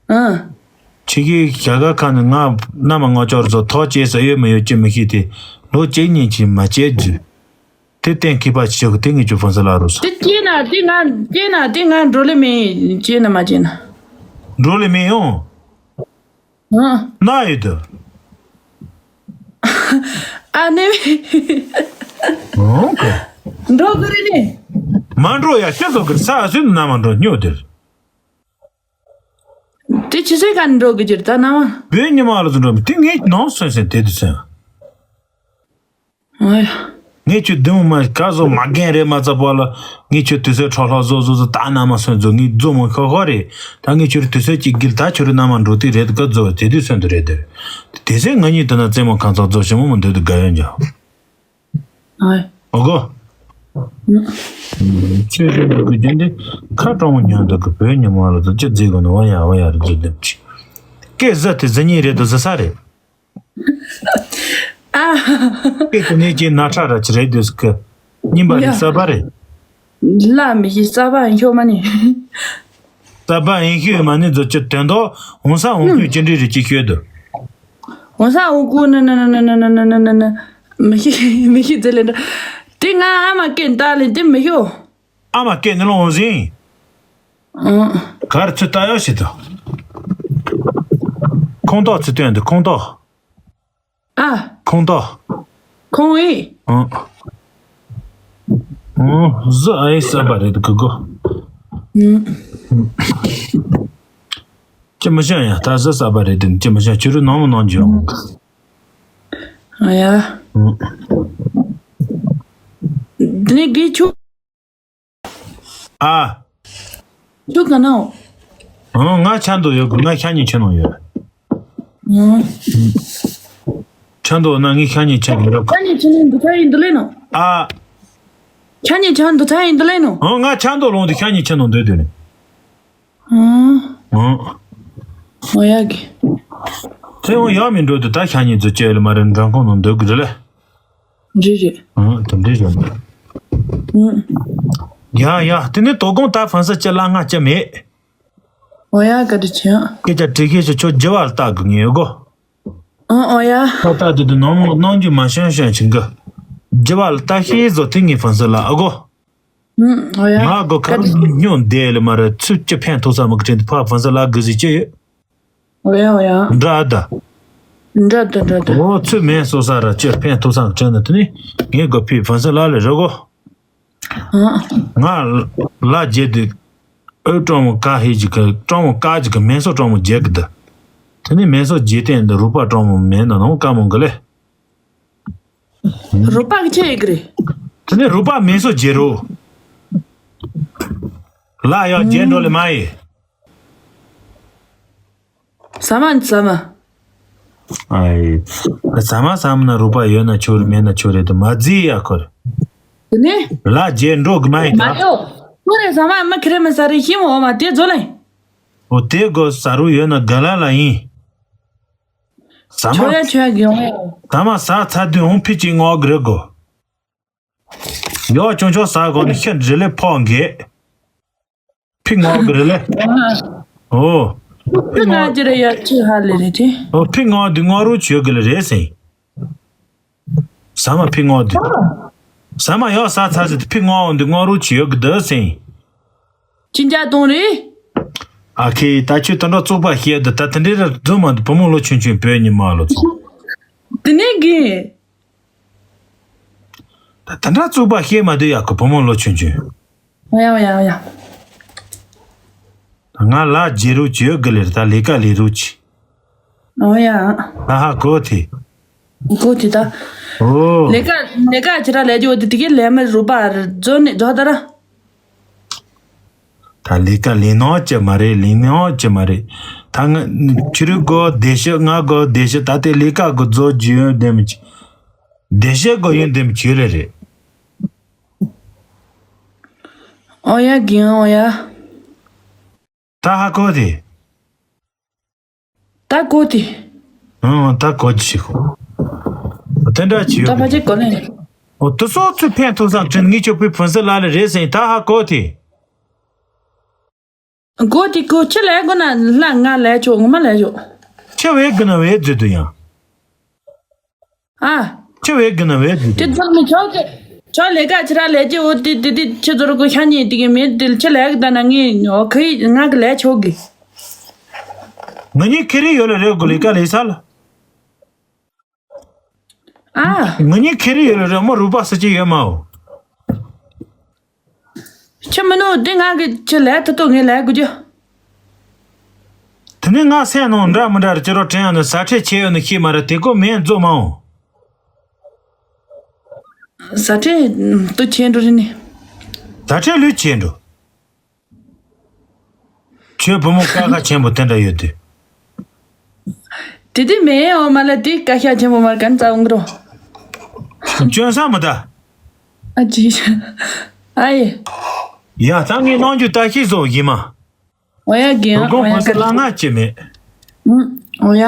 ཨ། ཁྱེད་ཀྱིས་རྒྱ་གར་ཁག་ནས་ང་མནའ་མ་སྔོ་ཅོག་བཟོ་ཐོག་བཅད་ས་ཡོད་མི་ཡོད་ཅི་མི་ཤེས་ཏེ། ལོ་གཅིག་གཉིས་ཀྱིས་མ་བཅད་རྒྱུ། དེ་གཏན་འཁེལ་བ་ཞིག་དེ་ངས་ཁྱོད་ཧྥུན་སི་ལགས་རུ་སོང་། དེ་སྐྱེས་ན་དེ་ང་སྐྱེས་ན་དེ་ང་འགྲོ་ལེ་མེད་སྐྱེས་ན་མ་སྐྱེས་ན། འགྲོ་ལེ་མེད་ཡོང་། ཨ། ན་ཡོད་དོ། ཨ་ནེ། ཨོ་ཀེ། འགྲོ་གི་རེད་ནི། མ་འགྲོ་ཡ་ཤི་སོ་གི་ས་སུན་ན་མ་འགྲོ་སྨྱོ་དེར། དེ་ཆི་སེ་ག་ནི་འགྲོ་གི་ཅིར་ད་ན་མ། བོད་ཉི་མ་ལ་ཚོ་འགྲོ་མི་དེ་ངས་ནང་སོན་སེན་དེ་དུ་སེན། ཨོ་ཡ། ངས་ཁྱོད་བདུན་མ་ག་ཟོ་མ་རྒན་རེད་མ་ཚ་པ་ལ། ངས་ཁྱོད་དུས་ཚོད་འཕྲོ་བརླག་བཟོ་བཟོ་བཟོ་ད་ན་མ་སོན་བཟོ་ངས་བཟོ་མོ་ཤོ་ཤོ་རེད། ད་ངས་ཁྱོད་དུས་ཚོད་ཅིག་གིལ་ད་ཁྱོད་རི་ན་མ་འགྲོ་དུས་རེད་ག་བཟོ་དེ་དུས་སོན་དུ་རེད་དེ། དེ་ཚེ་ང་གཉིས་དུ་ན་རྩེད་མོ་ཁང་ཚག་བཟོ་ཞིམ་མོ་མ་འདོད་དུ་དགའ་ཡོད་འཇོག་ཨ། ཨོ་གོ། ཁྱོད་རེད་འདུག་གི་རྒྱུན་དེ་ཁ་གྲོང་མོ་ཉོན་འདུག་གི་བོད་ཉི་མ་ལ་དུ་ཅི་བརྫིས་གོ་ནི་བ་ཡ་བ་ཡ་རུ་བརྫིས་འདུག་ཅི། སྐད་ཟ་དེ་ཟ་གཉིས་རེད་དུ་ཟ་ས་རེད། ཨ། སྐད་དེ་ནས་ཀྱི་ན་ཁྲ་ར་ཅི་རེད་དུས་སྐད་རྙིང་པ་རེད་ཡ། གསར་པ་རེད། ལ་མི་ཤི་གསར་པ་ཡིན་ཤོག་མ་ནི། གསར་པ་ཡིན་ཤོད་མ་ནི་ཛོ་ཅི་དོན་དོ་འོང་ས་འོང་ཤོད་ཅི་འདྲི་རེད་ཅི་ཤོད་དུ། འོང་ས་འོང་ཀུ་ན་ན་ན་མི་ཤི་མི་ཤི་ཛེ་ལེ་འདྲ། དེ་ང་ཨ་མ་སྐད་ད་ལེ་དེ་མི་ཤོ། ཨ་མ་སྐད་ནི་ལོང་འོང་ཟིན། ཨང་། གར་ཚུ་ལྟ་ཡོད་ཞིག་ཏུ། ཁོང་ཏོག་ཚུ་སྟོན་དུ་ཁོང་ཏོག་ཨ། ཁོང་ཏོག་ཁོང་ཨེ། ཨང་། ཨང་། ཟི་ཨའི་ས་པ་རེད་གི་གོ། ཨང་། ཅི་མི་ཤེས་ཡ་ད་ཟི་ས་པ་རེད་དུ་ཅི་མི་ཤེས་ཆུ་རུ་ནང་མི་ནང་འཇོག་ཨ་ཡ། ཨང་། དེ་ནས་དགེ་ཆུ། ཨ། ཆུ་ག་ནའོ། ཨང་། ང་ཆ་འདོད་ཡོད་གི་ང་ཤ་ཉེ་ཆེ་ནང་ཡོད། ཨང་། ཆ་འདོད་ན་ངས་ཤ་ཉེ་ཆེ་གི་རོགས། ཤ་ཉེ་ཆེ་ནང་འདུ་ཚ་ཡིན་འདུ་ལེ་ནོ། ཨ། ཤ་ཉེ་ཆེ་འདུ་ཚ་ཡིན་འདུ་ལེ་ནོ། ཨང་། ང་ཆ་འདོད་ལོང་དུ་ཤ་ཉེ་ཆེ་ནང་འདོད་དོ་ནི། ཨང་། ཨང་། ཨོ་ཡ་གི། ཚེ་འོང་ཡག་མི་འགྲོ་དུ་ད་ཤ་ཉེ་ཚོ་བཅས་ལ་མ་རེད་འགྲམ་ཁོང་ནང་འདོད་གི་རེད་ལེ། རེད་རེད། ཨང་། དེ་འདྲའི་བཞག་ནས། ཨང་། ཡ་ཡ་དེ་ནས་དོ་དགོང་ད་ཕན་ས་ཅི་ལ་ང་ཅི་མེད། ཨོ་ཡ་ག་དུ་ཆེན། སྐད་ཆ་དྲི་ཤེས་ཤོ་ཆོ་རྒྱུ་བ་ལ་བལྟ་གི་ངེས་གོ། ཨང་ཨོ་ཡ། ཁ་བལྟ་དུ་དུ་ནང་མོ་གནང་རྒྱུ་མ་ཤོན་ཤོན་ཆིན་གི། རྒྱུ་བ་ལ་བལྟ་ཤེས་བཟོ་དེ་ངའི་ཕན་ས་ལ་ཨ་གོ། ཨང་ཨོ་ཡ། ང་གོ་ཁ་ག་དུ་སྨྱོ་འདས་ལ་མ་རེད་ཚུལ་ཅི་ཕན་ཐོགས་ས་མ་གི་དྲན་དུ་ཕ་ཕན་ས་ལ་གི་ཟི་ཅི་ཡོད། ཨོ་ཡ་ཨོ་ཡ། འདྲ་ད། འདྲ་ད་འདྲ་ད། ཨོ་ཚུལ་མེད་སོ་ས་ར་ཅི་ཕན་ཐོགས་ས་དྲན་ན་དེ་ནི་ངས་གོ་ཕི་ཕན་ས་ལ་ལ་རེ་གོ། ཨང་། ང་ལ་རྗེས་དུ་ཨོ་ཀྲོང་མོ་ཀ་ཧེ་ཅིག་གི་ཀྲོང་མོ་ཀ་ཅིག་གི་མེ་སོ་ཀྲོང་མོ་རྗེས་གི་དུ། དེ་ནི་མེ་སོ་རྗེས་བསྟན་དུ་རུ་པ་ཀྲོང་མོ་མེ་ན་ནོ་ཀ་མོ་གི་ལེ། རུ་པ་གི་ཆེ་ཡི་གི་རེད། དེ་ནི་རུ་པ་མེ་སོ་རྗེས་རུ། ལ་ཡ་རྗེས་འགྲོ་ལེ་མ་ཡི། ཟ་མ་ཟ་མ། ཨའི། ཟ་མ་ཟ་མ་ན་རུ་པ་ཡོད་ན་ཆོ་རེད་མེད་ན་ཆོ་རེད་དུ་མ་རྫི་ཡ་ཁོ་རེ། དེ་ནས། ལ་རྗེས་འགྲོ་གི་མ་ཡི་མ་ད། ཡོ། ཁོ་རེ་ཟ་མ་མ་ཁི་རེ་མི་ཟ་རེ་ཤི་མོ་འོ་མ་དེ་ཛོ་ལེ། འོ་དེ་གོ་ཟ་རུ་ཡོད་ན་ག་ལ་ལ་ཡིན། ཟ་མ། ཆོ་ཡ་ཆོ་ཡ་གི་ཡོང་ཡ། ཟ་མ་ཟ་ཚ་དུས་འོང་ཕི་ཅིག་ངོ་གི་རེ་གོ། ཡོ་ཅུང་ཅུང་ཟ་གོ་ནི་ཤི་རི་ལེ་ཕོག་འགེ། ཕི་ངོ་གི་རེ་ལེ། ཨོ། ཕི་ང་ཅི་རེ་ཡ་ཅི་ཧ་ལེ་རེ་ཏེ། ཨོ་ཕི་ངོ་དུ་ངོ་རུ་ཆོས་གི་ལེ་རེ་སེ། ཟ་མ་ཕི་ངོ་དུ། ཟ་མ་ཡོ་ཟ་ཚ་ཟི་ཕི་ངོ་འོང་དུ་ངོ་རུ་ཆོས་གི་དུ་སེ། ཅི་འཇའ་གཏོང་རེ། ཨ་ཁེ་ད་ཆུ་དོན་འགྲོ་བཙོག་པ་ཤེས་དུ་ད་དེ་འདྲའི་ར་རྫུན་མ་དུ་བུ་མོ་ལོ་ཆུན་ཆུན་བོད་ཉི་མ་ལོ་ཚོ། དེ་ནས་གི། ད་ད་འདྲ་བཙུགས་པ་ཤེས་མ་འདོད་ཡག་གི་བུ་མོ་ལོ་ཆུང་ཆུང་། ཨོ་ཡ་ཨོ་ཡ་ཨོ་ཡ། ང་ལ་རྗེ་རུ་བྱེད་གི་ལེར་ད་ལས་ཀ་ལས་རུ་ཆི། ཨོ་ཡ། ཨ་ཧ་གོ་ཐི། གོ་ཐི་ད། ཨོ། ལས་ཀ་ལས་ཀ་ཅི་ར་ལས་རྒྱུ་དེ་དེ་གི་ལས་མི་རུ་པ་རྫོ་ནི་རྫོ་ད་ར། ད་ལས་ཀ་ལས་ནོ་ཅི་མ་རེད་ལས་ནོ་ཅི་མ་རེད། ད་ང་ཁྱི་རུ་གོ་བདེ་ཤི་ང་གོ་བདེ་ཤི་ད་དེ་ལས་ཀ་གོ་རྫོ་རྒྱུ་ཡོན་དེ་མི་ཆི། བདེ་ཤི་གོ་ཡོན་དེ་མི་ཆི་རེད་རེད། ཨོ་ཡ་གིན་ཨོ་ཡ། ད་ཧ་གོ་དེ། ད་གོ་དེ། ཨང་ད་གོ་ཅི་ཤི་གོ། དེ་འདྲ་ཅི་ད་ཡོད་ཕ་གི། ཅིག་གོ་ནས། ཨོ་དུ་སོ་ཚུ་ཕན་ཐོགས་སང་དྲན་ངེས་ཆོག་པའི་ཕུན་སུ་ལ་ལ་རེད་ཟེར་ད་ཧ་གོ་དེ། གོ་དེ་གོ་ཆི་ལས་གོ་ན་ལ་ང་ལས་ཆོག་ངོ་མ་ལས་ཆོག་ཆི་བས་གི་ན་བས་བརྗོད་དུ་ཡང་། ཨ། ཆི་བས་གི་ན་བས་བརྗོད་དེ་དུ་ཚང་མི་ཆོག་གི། ཆོག་ལས་ཀ་ཆི་ར་ལས་ཀྱི་འོ་དེ་དེ་དེ་ཆི་ཚོར་གོ་ཤ་ཉེ་དེ་གི་མེད་དེ་ཆི་ལས་གི་ད་ན་ངས་འོ་ཁི་ང་གི་ལས་ཆོག་གི། ང་གཉིས་ཁེ་རི་ཡོད་ལ་རེད་གོ་ལས་ཀ་ལས་ས་ལ། ཨ། ང་གཉིས་ཁེ་རི་ཡོད་ལ་རེད་མོ་རུ་པ་ས་ཅི་ཡོད་མའོ། ཁྱི་མི་ནུ་འདི་ང་གི་ཁྱི་ལས་ཐུ་ཏོ་ངས་ལས་དགོས་རྒྱུ། དེ་ནས་ང་སེམས་ནང་འདྲ་མི་འདྲ་རེ་ཅི་རོ་དྲན་ཡང་ནི་ས་ཁྲལ་ཆེ་ཡོད་ནི་ཤེས་མ་རེད་དེ་ཀོ་མེད་མཛོ་མའོ། ཟ་ཁྲེ་ཏུ་ཆེན་འགྲོ་རེ་ནི། ཟ་ཁྲེ་ལུས་ཆེན་འགྲོ། ཁྱོད་བུ་མོ་ཀ་ཁ་ཆེན་པོ་དེ་འདྲ་ཡོད་དུས། དེ་དེ་མེད་ཨོ་མ་ལ་དེ་ཀ་ཤ་ཆེན་པོ་མར་གན་ཙ་འོང་འགྲོ། ཅོན་ས་མི་ད། ཨ་ཅི། ཨ་ཡེ། ཡ་ད་ངས་གནང་རྒྱུ་ལྟ་ཤེས་བཟོ་ཡིན་མ། ཨོ་ཡ་རྒན་ཨོ་ཡ་ཀ་ལ་ང་ཅི་མེད། ཨོ་ཡ།